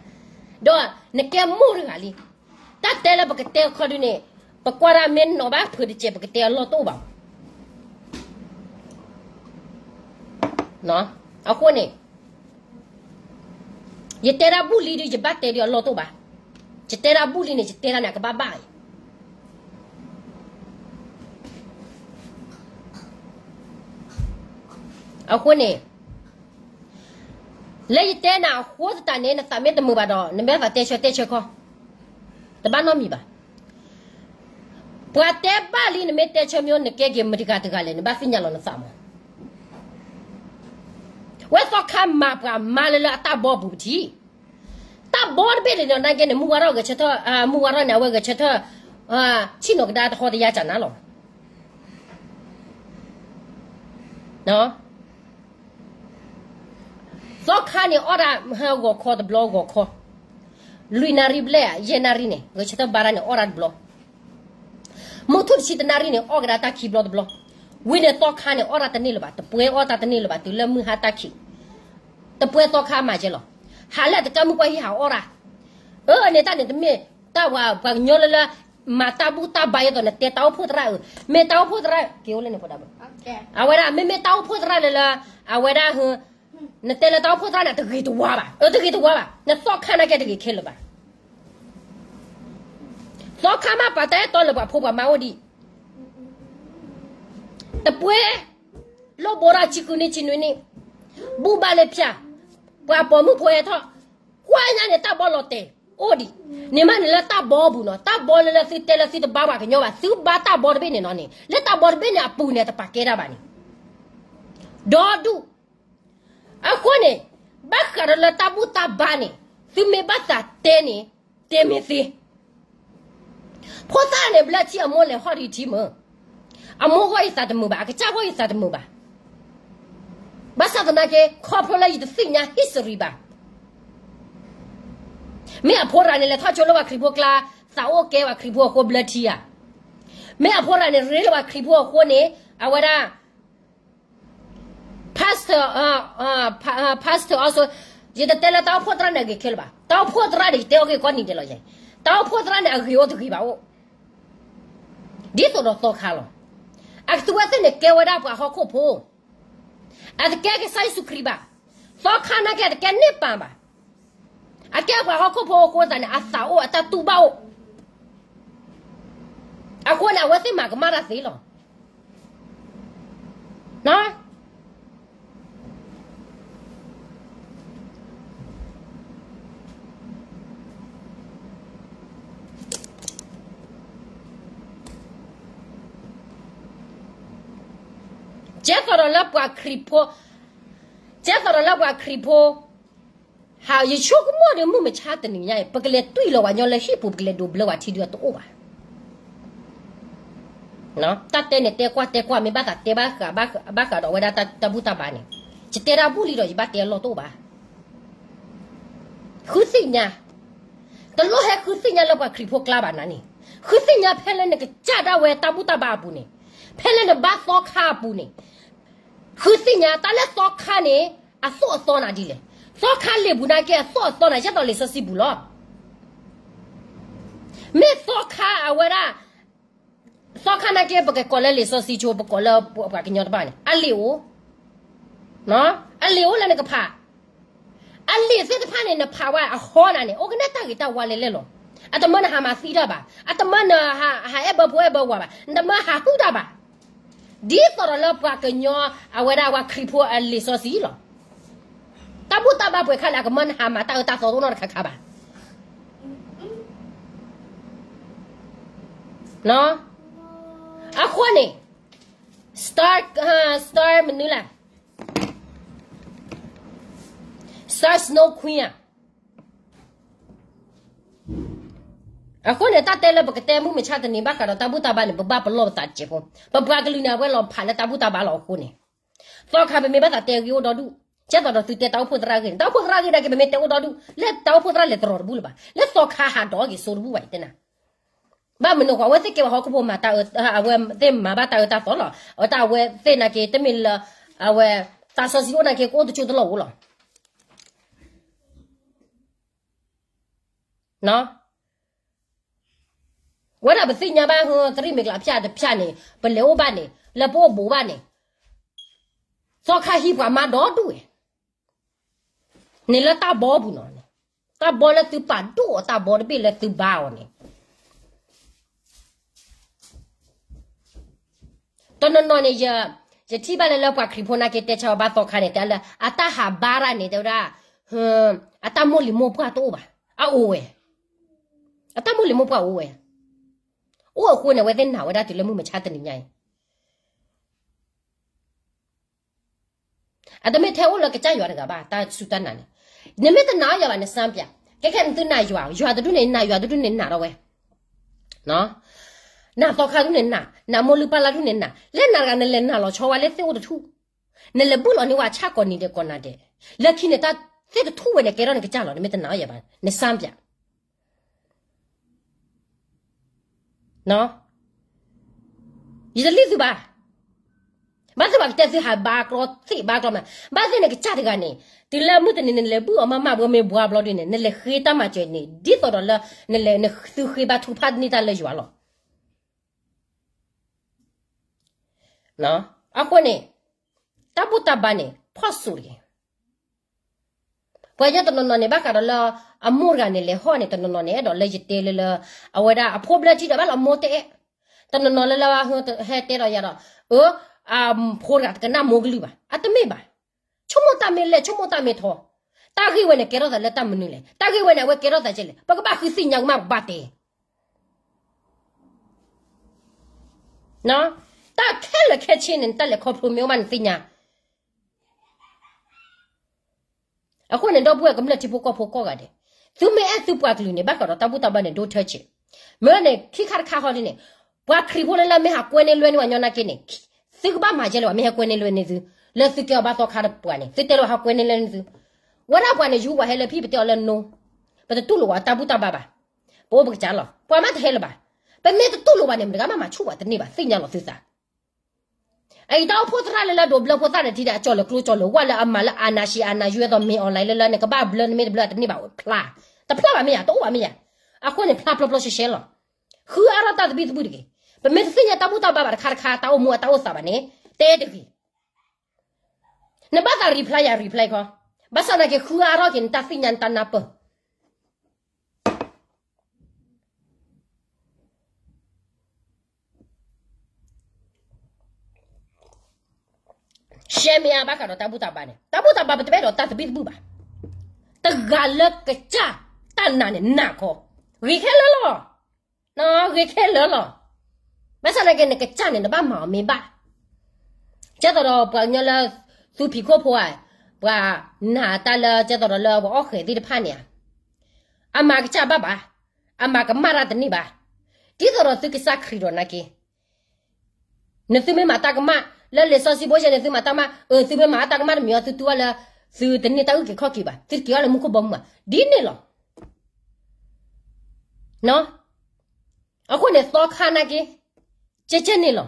ဒီးနကဲမိၢ်တဂၤလံ. တၢ်တဲလၢပကတဲအခီဒုန့ၣ် ပကွၢ်ဒၣ်မ့ၢ်နီၤဘၣ်ဖုးတစဲး ပကတဲအလီၢ်တအိၣ်ဘၣ်. အဃိန့ၣ် ယတဲဒၣ်ဘူၣ်လံဒီး ယဘၣ်တဲဒီးအလီၢ်တအိၣ်ဘၣ်. ယတဲဒၣ်ဘူၣ်လံန့ၣ် ယတဲဒၣ်န့ၣ် အကဘၣ်ဘၣ်အံၤ. အဃိန့ၣ် လၢယတဲနၤအဃိသတးန့ၣ် နသးမ့ၢ်တမုာ်ဘၣ်ဒီး နမ့ၢ်သးတဲဆၢတဲဆၢခီ, တဘၣ်နီတမံၤဘၣ်. ပှၤတဲဘၣ်လံ နမ့ၢ်တဲဆၢမ့ၢ် နကဲက့ၤမတၤတဂၤတဂၤလဲၣ် နဘၣ်သ့ၣ်ညါလီၤနသးမး. ဝဲသီခါမၤပှၤမါလၢလၢအတၢ်ဘီပူၤပထံၣ်, တၢ်ဘီတဘ့ၣ်န့ၣ်ဒီး နာ်က့န့ၣ် မုၢ်ဝါထီၣ်ဂဲၤဆၢထၢၣ်, မုၢ်ဝါထီၣ်န့ၣ် အဝဲဂဲၤဆၢထၢၣ် ဆ့ၣ်နီၤကဒါတဟီတယါကၢ်နၤလီၤ. သီခါန့ၣ်အီၣ်ဒၣ်ဂီၤခီတဘျီဂီၤခီ, လွံၢ်နၣ်ရံၣ်ဘျဲၣ်ဧါ ယဲၢ်နၣ်ရံၣ်န့ၣ် ဂဲၤဆၢထၢၣ်ဘါတၢ်န့ၣ် အီၣ်ဒၣ်တဘျီ, မုၢ်ထူၣ်တဆံတနၣ်ရံၣ်န့ၣ် အီၣ်ကဒါတၢ်ခံဘျီတဘျီ, ဝံၤန့ၣ်သီခါန့ၣ် အီၣ်တၢ်တန့ၢ်လၢၤဘၣ်, တပှဲၤအီၣ်တၢ်တန့ၢ်လၢၤဘၣ် တုၤလၢမုၢ်ဟါတၢ်ခံး, တပှဲၤသီခါမၤကဲလီၤ, ဟးလၢတကါမုၢ်ပှၢ်ဟံၣ်ဟးအီၣ်ဒၣ်, အၢ န့ၣ်တၢ်န့ၣ်တမ့ၢ်တၢ်ဝဲ ပှၤကညီလၢလၢ မၤတၢ်ဘူၣ်တၢ်ဘါအသိး နတဲတၢ်အိၣ်ဖှိၣ်သရၣ်အၢ, မ့ၢ်တၢ်အိၣ်ဖှိၣ်သရၣ်က့ၤအိၣ်လၢန့ၣ်ဖိဒၣ်ဘၣ်, အဝဲဒၣ် မ့မ့ၢ်တၢ်အိၣ်ဖှိၣ်သရၣ်လၢလၢ အဝဲဒၣ် နတဲလၢတၢ်အိၣ်ဖှိၣ်သရၣ်န့ၣ် တဂ့ၤတဝါဘၣ်, အၢ တဂ့ၤတဝါဘၣ်, နသီခါနာ်က့တဂ့ၤခဲလၢာ်ဘၣ်, သီခါမးပှၤတၢ်အဲၣ်တီလၢပှၤဖိပှၤမါအိၣ်ဒံး, တပှဲၤ, လိၣ်ဘိထီၣ်ဆံဃုနံၣ်ဆံနွံနံၣ်, ဘူၣ်ဘါလၢဖၠၣ်, ပှၤပိာ်မုၣ်ဖိဟဲထီၣ်, ကွၢ်ညါန့ၣ်တၢ်ဘီလီၤတဲာ်အိၣ်ဒံး, န့ၣ်မးန့ၣ်လၢတၢ်ဘီပူၤနီၤ, တၢ်ဘီလၢလၢသုတဲလၢသုတဘါပှၤကညီဘၣ်, သုဘါတၢ်ဘီတဘ့ၣ်န့ၣ်နီၤန့ၣ် လၢတၢ်ဘီတဘ့ၣ်န့ၣ်အပူၤန့ၣ် တပာ်ကဲတၢ်ဘၣ်န့ၣ်, ဒီဒူၣ် အဃိန့ၣ် ဘၣ်ဃးဒီးလၢတၢ်ဘူၣ်တၢ်ဘါန့ၣ် သုမ့ၢ်ဘၣ်သးတဲန့ၣ် တဲမ့ၢ်သ့, ဖိသၣ်န့ၣ် ဘျၢထံအမိၢ်လဲၤဟီၣ်ဒံးထံမၢ်, အမိၢ်ဂီၢ်ယသးတမုာ်ဘၣ်, အကစၢ်ဂီၢ်ယသးတမုာ်ဘၣ်, ဘၣ်ဆၣ်သနာ်က့ ခီဖျိလၢယတသ့ၣ်ညါ history ဘၣ်, မ့ၢ်အဖိတဂၤန့ၣ် လဲၤထီၣ်ဆိလၢပှၤခရံာ်ဖိကျါ, သးအိၣ်ကဲပှၤခရံာ်ဖိအဃိဘျၢထံဧါ, မ့ၢ်အဖိတဂၤန့ၣ် ရ့လၢပှၤခရံာ်ဖိအဃိန့ၣ် အဝဲဒၣ် pastor, pastor also, ယတတဲလၢတၢ်အိၣ်ဖှိၣ်သရၣ်န့ၣ်အဂ့ၤခဲလၢာ်ဘၣ်, တၢ်အိၣ်ဖှိၣ်သရၣ်န့ၣ် ယတဲအီၤက့ၤကိးနံၤဒဲးလီၤယဲ, တၢ်အိၣ်ဖှိၣ်သရၣ်န့ၣ် အဂ့ၤအိၣ်တဂ့ၤဘၣ်အိၣ်, ဒ်သိးဒီးသီခါလီၤ, အကသူဝဲသ့ၣ်န့ၣ် ကဲဝဲဒၣ်ပှၤဟီၣ်ခိၣ်ဖိ, အတကဲကစၢ်ယ့ၣ်ၡူးခရံာ်ဘၣ်, သီခါနာ်က့ အတကဲန့ၢ်ပၢ်ဘၣ်, အကဲပှၤဟီၣ်ခိၣ်ဖိအဃိသတးန့ၣ် အသးအိၣ်အတၢ်တူၢ်ဘၣ်အိၣ်, အဃိန့ၣ် အဝဲသ့ၣ်မၤကမၣ်တၢ်သ့လီၤ. ကဲသိးဒီးလၢပှၤခရံာ်ဖိ, ကဲသိးဒီးလၢပှၤခရံာ်ဖိ, ဟးယဆိကမိၣ်ဒီး မုၢ်မဆါတနံၤညါအံၤ ပကလဲၤတွံၢ်လီၤပှၤကညီလၢဟံၣ်ပူၤ ပကလဲၤဒိးဘျၢပှၤထံဒုးအတအိၣ်ဘၣ်. တၢ်တဲန့ၣ်တဲကွၢ်တဲကွၢ် မ့ၢ်ဘၣ်သးတဲဘၣ်ဃး ဘၣ်ဃးဒီးအဝဲဒၣ်တၢ်ဘူၣ်တၢ်ဘါန့ၣ်, ယတဲတၢ်ဘူၣ်လံဒီး ယဘၣ်တဲအလီၢ်တအိၣ်ဘၣ်. ဃုသ့ၣ်ညါ, တလိၣ်ဟဲဃုသ့ၣ်ညါလၢပှၤခရံာ်ဖိကျါဘၣ်နၤန့ၣ်, ဃုသ့ၣ်ညါဖဲလၢနကစၢ်ဒၣ်ဝဲတၢ်ဘူၣ်တၢ်ဘါအပူၤန့ၣ်, ဖဲလၢနဘါသီခါအပူၤန့ၣ်, ဃုသ့ၣ်ညါတၢ်လၢသီခါန့ၣ် အသိၣ်အသီနၤဒ်လဲၣ်. သီခါလံာ်ပူၤနာ်က့ အသိၣ်အသီနၤ ယဲသိးလံာ်စီဆှံပူၤလီၤ. မ့ၢ်သီခါအဝဲဒၣ်, သီခါနာ်က့ ပကကိးလၢလံာ်စီဆှံဆိ ပကိးလၢပှၤကညီတဖၣ်န့ၣ် အလံာ်အိၣ်, အလံာ်အိၣ်လၢနကဖး, အလံာ်သ့ၣ်တဖၣ်န့ၣ် နဖးဝဲအဟီနၤန့ၣ် အိၣ်ကနဲတၢ်ဂ့ၤတၢ်ဝါလဲၣ်လဲၣ်လီၤ. အတမၢနဟးမၤသံတၢ်ဘၣ်, အတမၢနဟးအဲၣ်ဘၢဖိအဲၣ်ဘၢဝၤဘၣ်, နတမၢဟးဟုၣ်တၢ်ဘၣ်. ဒ်သိးဒီးလၢပှၤကညီ အဝဲဒၣ်ပှၤခရံာ်ဖိအလံာ်စီဆှံလီၤ. တၢ်ဘူၣ်တၢ်ဘါပှဲၤခါလၢအကမၢနဟးမၤတၢ်အၢတၢ်သီတအိၣ်နီတခါခါဘၣ်. အဃိန့ၣ် Star, Star မနုၤလဲၣ်, Star Snow Queen ဧါ. အဃိန့ၣ် တၢ်တဲလၢပကတဲမုၢ်မဆါတနံၤဘၣ်ဃးဒီးတၢ်ဘူၣ်တၢ်ဘါန့ၣ် ပဘၣ်ပလီၢ်ပသးတစဲးဖိ, ပပှၤကလုာ်န့ၣ် အဝဲလီၤဖးလၢတၢ်ဘူၣ်တၢ်ဘါလီၤအဃိန့ၣ်, သီခါပမ့ၢ်ဘၣ်သးတဲဂ့ၢ်အိၣ်ဒီဒူၣ်, ကဲသိးဒီးသုတဲတၢ်အိၣ်ဖှိၣ်သရၣ်ဂ့ၢ်န့ၣ် တၢ်အိၣ်ဖှိၣ်သရၣ်ဂ့ၢ်နာ်က့ ပမ့ၢ်တဲအိၣ်ဒီဒူၣ် လၢတၢ်အိၣ်ဖှိၣ်သရၣ်လဲၤတရီတဘူၣ်လၢၤဘၣ်, လၢသီခါဟးဒီးက့ၤစိတဘူၣ်ဘၣ်အံၤတဲနၤ. ဘၣ်မနုၤဃိ အဝဲသ့ၣ်ကဲပှၤဟီၣ်ခိၣ်ဖိမၤတၢ်အၢ, အဝဲသ့ၣ်မၤဘၣ်တၢ်အၢတၢ်သီလီၤ. အဝဲတၢ်အဝဲသ့ၣ်နာ်က့ တမ့ၢ်လၢ အဝဲ သးစီဆှံအိၣ်နာ်က့ ကအိၣ်တစိၢ်တလီၢ်အိၣ်လီၤ. ဝဲဒၣ်ပသ့ၣ်ညါဘၣ် သရံၣ်မုၣ်ကျးဖၠၣ်တဖၠၣ်န့ၣ် ပလဲၤအိၣ်ဘၣ်န့ၣ် လၢပအိၣ်ဘူးဘၣ်န့ၣ် သီခါဟံးပှၤမါဒီဒူၣ်ဝဲ န့ၣ်လၢတၢ်ဘီပူၤနီၤန့ၣ်, တၢ်ဘီလၢသုပာ်ဒိၣ်အီၤ တၢ်ဘီတဘ့ၣ်လၢသုဘါအီၤန့ၣ် တနီၤနီၤန့ၣ် ယထံၣ်ဘၣ်လၢ လၢပှၤခရံာ်ဖိနာ်က့ တဲဆါဝဲဘၣ်သီခါန့ၣ် တဲလၢ အတၢ်ဟးဘါတၢ်န့ၣ် တဲဝဲဒၣ် အတၢ်မိၢ်လံၤမိၢ်ပှၢ်တအိၣ်ဘၣ်, အအိၣ်ဝဲ, အတၢ်မိၢ်လံၤမိၢ်ပှၢ်အိၣ်ဝဲ, အိၣ်အဃိန့ၣ် အဝဲသ့ၣ်နာ်ဝဲဒၣ်တုၤလၢမုၢ်မဆါတနံၤညါအံၤ အတမ့ၢ်ထဲအိၣ်လၢကစၢ်ယွၤတဂၤဘၣ် တၢ်စူၢ်တၢ်နာ်န့ၣ်, နမ့ၢ်တနာ်အီၤယၤဘၣ် နစၢ်ပၠး, ခဲခဲန့ၣ်သုနာ်ယွၤ, ယွၤတဒူၣ်န့ၣ် နာ်ယွၤတဒူၣ်န့ၣ်နာ်ထီၣ်ဝဲ, နာ်သီခါတဒူၣ်န့ၣ်နာ်, နာ်မိၢ်လုၢ်ပၢ်လၢ်တဒူၣ်န့ၣ်နာ်, လၢနၤတဂၤနလဲၤနာ်လီၤဆီဝဲလၢသ့ၣ်အိၣ်တထူၣ်, နလဲၤဘုၣ်လီၤန့ၢ်ဝဲဆၣ်ကိးနံၤဒဲးကိးနၤဒဲး, လၢခံန့ၣ်တၢ်သ့ၣ်တထူၣ်ဝဲန့ၣ် ကဲထီၣ်နကစၢ်လီၤ နမ့ၢ်တနာ်အီၤယၤဘၣ် နစၢ်ပၠး ယတလံၣ်သုဘၣ်, ဘၣ်သ့ၣ်ပှၤကတဲသုဟးဘါကျီသ့ၣ်ဘါကျီမး, ဘၣ်သ့ၣ်နကစၢ်တဂၤန့ၣ်, တုၤလၢမုၢ်တနံၤန့ၣ် နလဲၤဘုၣ်အီၤမးမးဘှီမ့ၢ်ဘှါဘျီဒုန့ၣ် နလဲၤဃ့တၢ်မၤစၢၤန့ၣ် ဒ်သိးဒီးလၢ နလဲၤနသုဃ့ဘါထုကဖၣ်န့ၢ်တၢ်လၢယွၤလီၤ. အဃိန့ၣ် တၢ်ဘူၣ်တၢ်ဘါန့ၣ် ဖီၣ်စိးတဂ့ၤ ပှၤယဲတနီၤနီၤန့ၣ် ဘၣ်ဃးဒီးလၢ အမိၢ်တဂၤန့ၣ် လဲၤဟီၣ်န့ၣ် တနီၤနီၤန့ၣ် အဲၣ်ဒိးလၢယတဲလၢလၢ အဝဲဒၣ်အဖိဘျၢထံဒီးဘၣ်လီၤမိၢ်တအဲၣ်, တနီၤနီၤလၢလၢ ဟဲတဲဒီးယၤဒီး အဖိတဂၤတကနၣ်မိၢ်ကလုၢ်ဘၣ်, အတမ့ၢ်ဘၣ်, ဆိကမိၣ်တၢ်မ့ၢ်လဲၣ် ဆိကမိၣ်တၢ်မ့ၢ်ထီ, တၢ်ဂ့ၢ်ဝဲန့ၣ် ကဲထီၣ်သးလၢတၢ်မနုၤလဲၣ်, တၢ်ဂ့ၢ်ဝဲန့ၣ် အဝဲကဲထီၣ်သးကဲလဲၣ်, ပကဘၣ်ဃုသ့ၣ်ညါကမၣ်ပကဘၣ်တဲ တၢ်ခဲလၢာ်ခဲဆ့န့ၣ် နတၢ်လဲၤခီဖျိမ့ၢ်အိၣ်ဘၣ်နသ့ၣ်ညါ, အဃိန့ၣ် ဒီပုၢ်ဝဲၢ်ကမျၢၢ်ထံဖိကီၢ်ဖိကိးဂၤဒဲး, သုမ့ၢ်အဲၣ်သုပှၤကလုာ်န့ၣ် ဘၣ်ဃးဒီးတၢ်ဘူၣ်တၢ်ဘါန့ၣ် ဒိၣ်ထၢဆံး, မ့ၢ်န့ၣ် ခံခါတခါဃီဒ်န့ၣ်, ပှၤခရံာ်ဖိလၢလၢမ့ၢ်ဟးကွဲန့ၢ်လွဲန့ၢ်ပှၤညီနာ်က့န့ၣ်, သုကဘၣ်မၤယဲလဲၣ် ပှၤမ့ၢ်ဟဲကွဲန့ၢ်လွဲန့ၢ်သု, လၢသုကဲအီၤဘၣ်သီခါတပှၤန့ၣ် သုတဲလၢပှၤဟးကွဲန့ၢ်လွဲန့ၢ်သု, ဝဲဒၣ်ပှၤန့ၣ် ယူၤပှၤဟဲလၢဖံး ပတဲအီၤလၢနိ, ပတတူၢ်လိာ်ဝဲတၢ်ဘူၣ်တၢ်ဘါဘၣ်, ပအိၣ်ပကစၢ်လီၤ, ပှၤမ့ၢ်တဟဲလၢၤဘၣ်, ပမ့ၢ်တတူၢ်လိာ်ဘၣ်န့ၣ် မတဂၤမးမၤဆူၣ်ပှၤတန့ၢ်ဘၣ် သ့ၣ်ညါလီၤသုသး အအံၤတၢ်အိၣ်ဖှိၣ်သရၣ်လၢလၢဒိးဘျၢဖိသၣ်န့ၣ် ထံၣ်ဒီးအကၠီၤလၢကျိကၠီၤလၢဝၣ်လၢအမၤလၢ အာဏာရှင် အာဏာယူ အသိးမ့ၢ် online လၢလၢန့ၣ် ကဘၣ်ဘျၢနမ့ၢ်တဘျၢတန့ၢ်ဘၣ်ဝဲဖျါ, တဖျါဘၣ်မ့ၢ်ယၤ တအိၣ်ဘၣ်မ့ၢ်ယၤ, အဃိန့ၣ် ဖျါပျီပျီရှဲရှဲလီၤ, ဃုအါထီၣ်တၢ်သဘံၣ်သဘုၣ်တဂ့ၤ, ပမ့ၢ်တသ့ၣ်ညါတၢ်ဘူၣ်တၢ်ဘါဘၣ်တခါတခါ တၢ်အိၣ်မူအတၢ်အိၣ်သးဘၣ်န့ၣ်, တဲတဂ့ၤ နဘၣ်သး reply ယၤ reply ခီ, ဘၣ်ဆၣ်သနာ်က့ ဃုအါထီၣ်က့ၤနတၢ်သ့ၣ်ညါနတၢ်နၢ်ပၢၢ် ရှဲမ့ၢ်အါဘၣ်ဃးဒီးတၢ်ဘူၣ်တၢ်ဘါန့ၣ်, တၢ်ဘူၣ်တၢ်ဘါပတအဲၣ်ဒိးတၢ်သဘံၣ်သဘုၣ်ဘၣ်, တဂၤလၢကစၢ်တၢ်နာ်န့ၣ်နာ်ခီ, ဂ့ၤခဲလၢာ်လီၤ, ဂ့ၤခဲလၢာ်လီၤ, ဘၣ်ဆၣ်သနာ်က့ နကစၢ်န့ၣ် နဘၣ်မၤအီၤမ့ၢ်ဘၣ် ကဲသိးဒီးပှၤကညီလၢ သူဖံးခိၣ်ဖိဧါ, ပှၤနာ်တၢ်လၢကဲသိးဒီးလၢပှၤအီၣ်ဃဲၤသ့ၣ်တဖၣ်န့ၣ်ဧါ, အမၤကစၢ်ဘၣ်ဘၣ်, အမၤကမၣ်တၢ်တန့ၢ်ဘၣ်, ဒ်သိးဒီးသုကစၢ်ခရံာ်ဒီးနာ်က့, နသုမ့ၢ်မၤတၢ်ကမၣ် လၢလံာ်စီဆှံဖိယဲန့ၣ် သုမၤတၢ်ကမၣ် အၢ သုမ့ၢ်မၤတၢ်ကမၣ်တမံၤအီၤ သုတူၢ်ဘၣ်လၢ သုတန့ၢ်တၢ်အုၣ်က့ၤခီၣ်က့ၤဘၣ်, သုတက့ၤအီၤလၢမူခိၣ်ဘီမုၢ်ဘၣ်, ဒ်န့ၣ်လီၤ. အဃိန့ၣ် သီခါနာ်က့ ကဲကဲန့ၣ်လီၤ.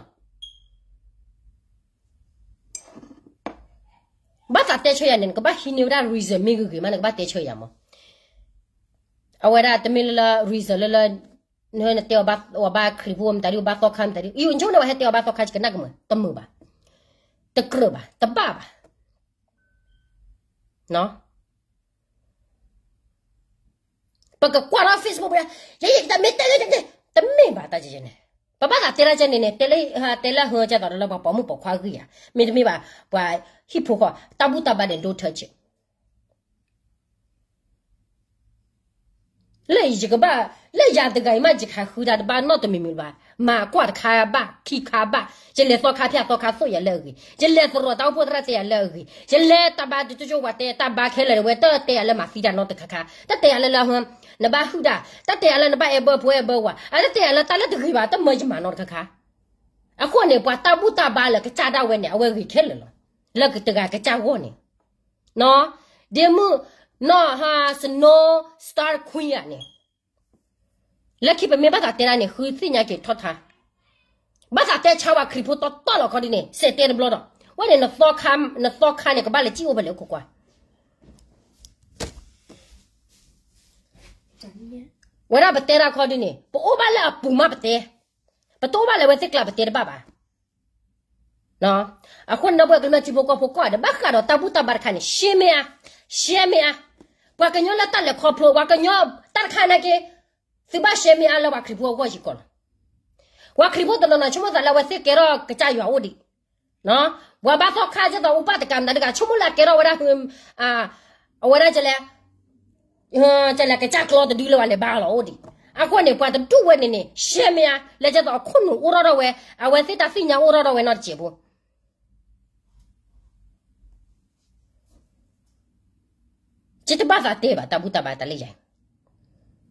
ဘၣ်သးတဲဆၢယၤန့ၣ် နကဘၣ်ဟံးန့ၢ်ဝဲဒၣ် reason မ့ၢ်ဂ့ၤဂ့ၤမး နကဘၣ်တဲဆၢယၤမး. အဝဲဒၣ်တမ့ၢ်လၢလၢ reason လၢလၢ နတဲအီၤဘၣ်သီခါမတၤဒု အီၤဘၣ်သီခါမတၤဒု ယဆိကမိၣ်ဝဲဟဲတဲအီၤဘၣ်သီခါ ယကနၣ်ကမၢၢ် တမုာ်ဘၣ်, တကြၢးဘၣ်, တဘၣ်ဘၣ်. ပကကွၢ်ထီၣ် Facebook ပှၤ ယဲယတမ့ၢ်တဲလၢ တမ့ၢ်ဘၣ်တၢ်ကဲန့ၣ်, ပဘၣ်သးတဲဒၣ်ကဲန့ၣ်န့ၣ် တဲလၢ တဲလၢဟၢကဲသိးဒီးလၢပှၤပိာ်မုၣ်ပိာ်ခွါဂ့ၢ်ဧါ, မ့တမ့ၢ်ဘၣ် ပှၤဟံၣ်ဖိဃီ တၢ်ဘူၣ်တၢ်ဘါန့ၣ် don't touch it. လၢယကဘၣ် လၢယၤတဂၤအံၤမး ယကဟးဃုတၢ်တဘၣ်နီတမံၤမံၤဘၣ်, မၤကွၢ်တခါဘၣ် ခံခါဘၣ်, ယလဲၤသီခါဖၠၣ်သီခါသိၣ်ယၤလၢအဂ့ၤ, ယလဲၤသရိာ်တၢ်အိၣ်ဖှိၣ်သရၣ်တဲယၤလၢအဂ့ၤ, ယလဲၤတၢ်ဘါတကၠိကၠိဝဲတဲတၢ်ဘါခဲလၢာ်ဝဲ တတဲယၤလၢမၤသံတၢ်နီတခါခါ, တတဲယၤလၢလၢ နဘၣ်ဟုၣ်တၢ်, တတဲယၤလၢနဘၣ်အဲၣ်ဘၢဖိအဲၣ်ဘၢဝၤ, အတတဲယၤလၢတၢ်လၢတဂ့ၤဘၣ် တမၢယမၤနီတခါခါ. အဃိန့ၣ် ပှၤတၢ်ဘူၣ်တၢ်ဘါလၢကစၢ်ဒၣ်ဝဲန့ၣ် အဝဲဂ့ၤခဲလၢာ်လီၤ. လၢတဂၤကစၢ်ဂီၢ်န့ၣ် ဒ့မုၣ်နီၢ်ဟါ Snow Star Queen ဧါန့ၣ်, လၢခံပမ့ၢ်ဘၣ်သးတဲဒၣ်န့ၣ် ဃုသ့ၣ်ညါက့ၤထီၣ်ထါ, ဘၣ်သးတဲဆါဝဲခရံာ်ဖိတီတီလီၤခီဒ်န့ၣ် စဲးတဲတဘျီဒီး, ဝဲန့ၣ် နသီခါန့ၣ် ကဘၣ်လဲၤစံၣ်အိၣ်ဖဲလဲၣ်အိၣ်ခိးကွၢ် ဝဲဒၣ်ပတဲတၢ်ခီဒ်န့ၣ် ပအိၣ်ဘၣ်လၢအပူၤမးပတဲ, ပတအိၣ်ဘၣ်လၢအဝဲသ့ၣ်ကျါပတဲတဘၣ်ဘၣ်. အဃိန့ၣ် ဒီပုၢ်ဝဲၢ်ကမျၢၢ်ထံဖိကီၢ်ဖိကိးဂၤဒဲး ဘၣ်ဃးဒီးတၢ်ဘူၣ်တၢ်ဘါတခါန့ၣ် ရှဲမ့ၢ်အါ, ရှဲမ့ၢ်အါ, ပှၤကညီလၢတၢ်လဲၤခီဖျိ ပှၤကညီတၢ်တခါနာ်က့ သုဘၣ်ရှဲမ့ၢ်အါလၢပှၤခရံာ်ဖိအဂီၢ်စ့ၢ်ကီးလီၤ. ပှၤခရံာ်ဖိတနီၤနီၤဆိကမိၣ်သးလၢအဝဲသ့ၣ်ကဲထီၣ်ကစၢ်ယွၤအိၣ်ဒံး, ပှၤဘါသီခါကဲသိး ဥပဒ် တကးမတၤတဂၤ ဆိကမိၣ်လၢအကဲထီၣ်ဝဲဒၣ် အဝဲဒၣ်ကလဲၣ် ကလဲၤကစၢ်ကျီတဒုလၢပှၤလဲၤဘါလီၤအိၣ်ဒံး. အဃိန့ၣ် ပှၤတဒူၣ်ဝဲန့ၣ်န့ၣ် ရှဲမ့ၢ်အါ လၢကဲသိးအခိၣ်နူာ်အိၣ်ထီၣ်ထီၣ်ဝဲ, အဝဲသ့ၣ်တၢ်သ့ၣ်ညါအိၣ်ထီၣ်ထီၣ်ဝဲနီတစဲးဖိ ယတဘၣ်သးတဲဘၣ် တၢ်ဘူၣ်တၢ်ဘါတၢ်လၢယၤ,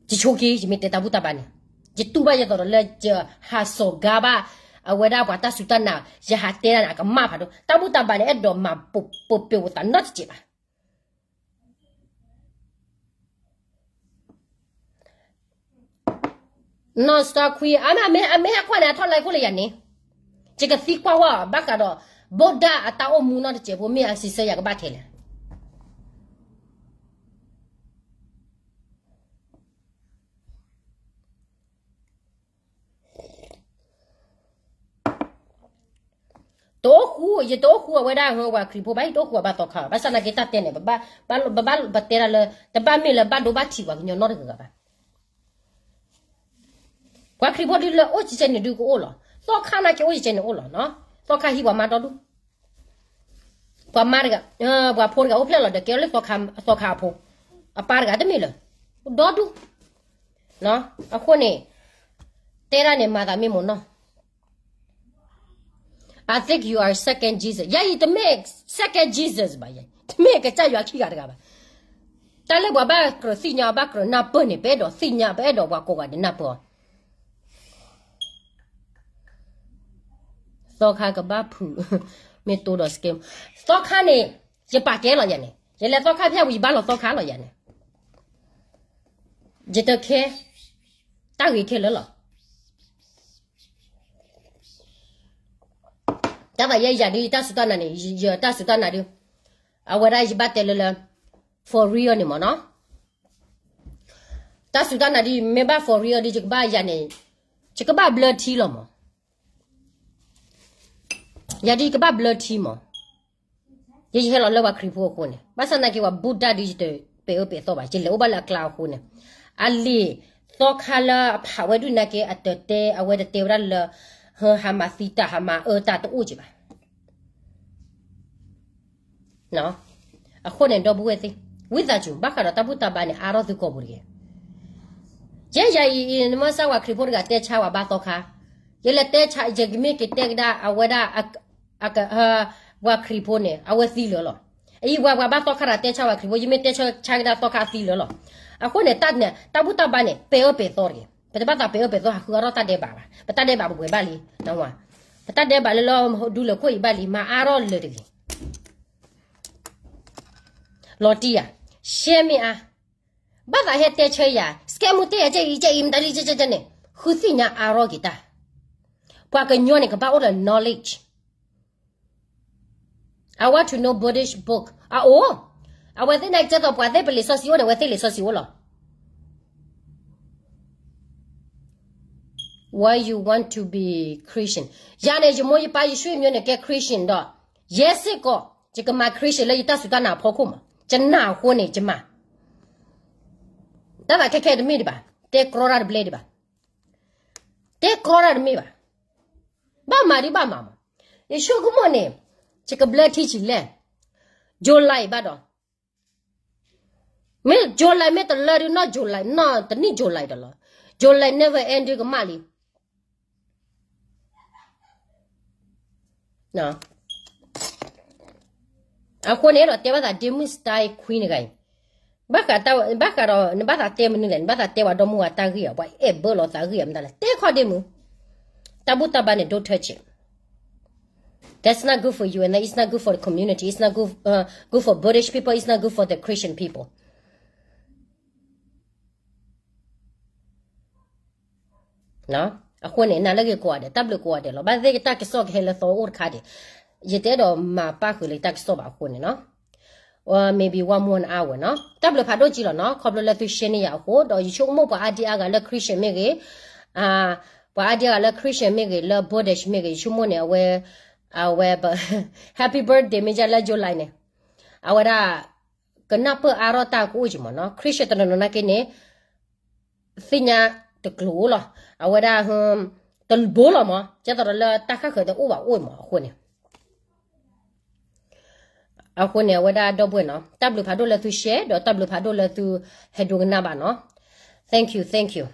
ယဆိက့ၤ ယမ့ၢ်တဲတၢ်ဘူၣ်တၢ်ဘါန့ၣ်, ယတူၢ်ဘၣ်ယသိးဒီးလၢယဟးစိာ်ကါဘၣ် အဝဲဒၣ်ပှၤတၢ်စူၢ်တၢ်နာ် ယဟးတဲဒၣ်န့ၣ် အကမၣ်ဖးဒိၣ်, တၢ်ဘူၣ်တၢ်ဘါန့ၣ် အဲၣ်ဒိးမၤပပ့ၤဝဲသးနီတစဲးဘၣ်. နီၢ်စတီခွံ အမ့ၢ် အမ့ၢ်ဟဲကွၢ်န့ၣ် အထီၣ်လဲၤခိၣ်လၢယၤန့ၣ်, ယကသံကွၢ်ဝဲ ဘၣ်ဃးဒီး ဗုဒ္ဓ အတၢ်အိၣ်မူနီတစဲးဖိ မ့ၢ်အစံးဆၢယၤကဘၣ်ထဲလဲၣ်. တအိၣ်ဃူ ယတအိၣ်ဃူအဝဲဒၣ်ဟၢဝၤခရံာ်ဖိဘၣ်, ယတအိၣ်ဃူအဘၣ်သီခါဘၣ်. ဘၣ်ဆၣ်သနာ်က့တၢ်တဲန့ၣ် ပဘၣ် ပဘၣ်ပတဲဒၣ်လၢ တဘၣ်မ့ၢ်လၢဘၣ်ဒိဘၣ်ထံးပှၤကညီနီတဂၤဂၤဘၣ်. ပှၤခရံာ်ဖိဒုလၢအိၣ်ကကဲန့ၣ်ဒုကအိၣ်လီၤ. သီခါနာ်က့အိၣ်ကကဲန့ၣ်အိၣ်လီၤနီၤ. သီခါဟံးပှၤမါဒီဒူၣ်, ပှၤမါတဂၤ, ပှၤဖိတဂၤအိၣ်ဖျဲၣ်လီၤဒီး ကဲလၢသီခါအဖိ, အပၢ်တဂၤတမ့ၢ်လၢၤ, ဒီဒူၣ်. အဃိန့ၣ် တဲဒၣ်န့ၣ် မၤသးမ့ၢ်မိၢ်နီၢ် I think you are second Jesus. ယၤအံၤတမ့ၢ် second Jesus ဘၣ်, ယၤတမ့ၢ်ကစၢ်ယွၤခံဂၤတဂၤဘၣ်. တၢ်လၢပှၤဘၣ်ကြၢးသ့ၣ်ညါ ဘၣ်ကြၢးနၢ်ပၢၢ်န့ၣ် ပအဲၣ်ဒိးသ့ၣ်ညါ ပအဲၣ်ဒိးပှၤကိးဂၤဒဲးနၢ်ပၢၢ်အီၤ. သီခါကဘၣ်ဖုး, မ့ၢ်တိဒီး scam. သီခါန့ၣ် ယပာ်ကဲလီၤယၤန့ၣ်, ယလဲၤသီခါဖၠၣ်ဝံၤ ယဘၣ်လီၤသီခါလီၤယၤန့ၣ်, ယတခဲ, တၢ်ဂ့ၤခဲလၢာ်လီၤ. တၢ်သးယဲယၤဒုး ယတၢ်စူၢ်တၢ်နာ်န့ၣ် ယတၢ်စူၢ်တၢ်နာ်ဒုး, အဝဲဒၣ်ယဘၣ်တဲလၢလၢ for real န့ၣ်မ့ၢ်နီၤ. တၢ်စူၢ်တၢ်နာ်ဒုး မ့ၢ်ဘၣ် for real ဒုး ယကဘၣ်ယၤန့ၣ်, ယကဘၣ်ဘျၢထံလီၤမး. ယၤဒုးယကဘၣ်ဘျၢထံမး. ယယဟဲလီၤလၢပှၤခရံာ်ဖိအဃိန့ၣ်, ဘၣ်ဆၣ်သနာ်က့ ပှၤဘူၣ်တၢ်ဒုး ယတပဲာ်အၢပဲာ်သီဘၣ်, ယလဲၤအိၣ်ဘၣ်လၢအကျါအဃိန့ၣ်, အလံာ်သီခါလၢအဖးဝဲဒုးနာ်က့ အတတဲ အဝဲတတဲဝဲဒၣ်လၢ ဟးမၤသံတၢ် ဟးမၤအၢတၢ်တအိၣ်က့ဘၣ်. အဃိန့ၣ် ဒီပုၢ်ဝဲၢ်သ့ၣ်, ဝံသးစူၤ ဘၣ်ဃးဒီးတၢ်ဘူၣ်တၢ်ဘါန့ၣ် အါထီၣ်သုကိာ်ပူၤတဂ့ၤ. ယဲယၤအံၤ နမ့ၢ်စၢ်ပှၤခရံာ်ဖိတဂၤတဲဆါပှၤဘါသီခါ, ယလဲၤတဲဆါ ယကမ့ၢ်က့ၤတဲကဒါအဝဲဒၣ် ပှၤခရံာ်ဖိန့ၣ် အဝဲသံလၢာ်လီၤ. အံၤ ပှၤပှၤဘါသီခါတဂၤတဲဆါပှၤခရံာ်ဖိ ယမ့ၢ်တဲဆါကဒါသီခါအသံလၢာ်လီၤ. အဃိန့ၣ် တၢ်န့ၣ် တၢ်ဘူၣ်တၢ်ဘါန့ၣ် ပဲာ်အၢပဲာ်သီတဂ့ၤ. ပတဘၣ်သးပဲာ်အၢပဲာ်သီ ဟးဃုအါထီၣ်တၢ်ဒဲးဘးဘၣ်. ပတၢ်ဒဲးဘးပပှဲၤဘၣ်လံ နဝၤ. ပတၢ်ဒဲးဘးလၢလၢဒူလၢာ်ခိၣ်အံၤဘၣ်လံ မၤအါထီၣ်လၢာ်တဂ့ၤ. လီၤတံၢ်ဧါ, ရှဲမ့ၢ်အါ, ဘၣ်သးဟဲတဲဆၢယၤ, စကဲမူတဲယၤ ကဲအံၤ ကဲအံၤ မတၤဒ်ကဲကဲန့ၣ်, ဃုသ့ၣ်ညါအါထီၣ်က့ၤတၢ်. ပှၤကညီန့ၣ် ကဘၣ်အိၣ်ဒီး knowledge. I want to know Buddhist book. အအိၣ်, အဝဲသ့ၣ်န့ၣ်ကဲသိးပှၤသ့ၣ်ပလံာ်စီဆှံအိၣ်န့ၣ် အဝဲသ့ၣ်လံာ်စီဆှံအိၣ်လီၤ. Why you want to be Christian? ယၤန့ၣ် ယမိၢ်ယပၢ်ယဆွေမျိုးန့ၣ် ကဲ Christian ဒီး ယဲစ့ၢ်ကီး ယကမၤ Christian လၢယတၢ်စူၢ်တၢ်နာ်အဖီခိၣ်မး, ယနာ်အဃိန့ၣ် ယမၤ. တၢ်သးခဲခဲတမ့ၢ်ဒံးဘၣ်, တဲကြီတၢ်တဘျဲဒံးဘၣ်, တဲကြီတၢ်တမ့ၢ်ဘၣ်, ဘၣ်မၤဒံးဘၣ်မၤမး, ယဆိကမိၣ်န့ၣ် ယကဘျၢထံဆံးလဲၣ်, July ဘၣ်ဒီး မ့ၢ် July မ့ၢ်တလၢဒုး နီၢ် July နီၢ်တနံၣ် July ဒီးလီၤ, July never end ဒုးကမၣ်လံ. အဃိန့ၣ်ဒီးတဲဘၣ်သးဒ့မုၣ် style queen တဂၤအံၤ, ဘၣ်ဃးဒီး နဘၣ်သးတဲမနုၤလဲၣ်, နဘၣ်သးတဲပှၤဒီမါဝၤတၢ်ဂ့ၢ်ဧါ, ပှၤအဲၣ်ဘၢလီၤသးဂ့ၢ်ဧါ, မတၤလဲၣ်, တဲခီဒ့မုၣ်, တၢ်ဘူၣ်တၢ်ဘါန့ၣ် don't touch it. That's not good for you and it's not good for the community. It's not good, uh, good for Buddhist people. It's not good for the Christian people. အဃိန့ၣ် နၤလၢဂ့ၤကိးဂၤဒဲး, တၢ်ဘျုးကိးဂၤဒဲးလီၤ. ဘၣ်သ့ၣ်သ့ၣ်တၢ်ကစီၣ်ကဟဲလၢသီအိၣ်တခါဒံး, ယတအဲၣ်ဒိးမၤပၣ်ဃုာ်လၢတၢ်ကစီၣ်ဘၣ်အဃိန့ၣ်နီၤ. Or maybe one more hour နီၤ. တၢ်ဘျုးဖးဒိၣ်ကံလီၤနီၤ, ခီဖျိလၢသု share န့ၢ်ယၤအဃိ, ဒီးယဆိကမိၣ်ပှၤအါဒံအါဂၤလၢ Christian မ့ၢ်ဂ့ၤ, ပှၤအါဒံအါဂၤလၢ Christian မ့ၢ်ဂ့ၤ, လၢ Buddhist မ့ၢ်ဂ့ၤ, ယဆိကမိၣ်န့ၣ် အဝဲ, အဝဲ Happy birthday မ့ၢ်ယၤလၢ July န့ၣ်, အဝဲဒၣ် ကနၢ်ပၢၢ်အါထီၣ်တၢ်ကအိၣ်က့ၤမးနီၤ. Christian တနီၤနီၤနာ်က့န့ၣ် သ့ၣ်ညါတကျိၤလီၤ. အဝဲဒၣ် တဘိလီၤမး, ကဲသိးဒီးလၢတၢ်ဃၣ်ဃၢၤတအိၣ်ဘၣ်အိၣ်မးအဃိန့ၣ်. အဃိန့ၣ် အဝဲဒၣ်ဒီပုၢ်ဝဲၢ်နီၤ, တၢ်ဘျုးဖးဒိၣ်လၢသု share ဒီးတၢ်ဘျုးဖးဒိၣ်လၢသုဟဲဒိကနၣ်ဘၣ်နီၤ. Thank you, thank you.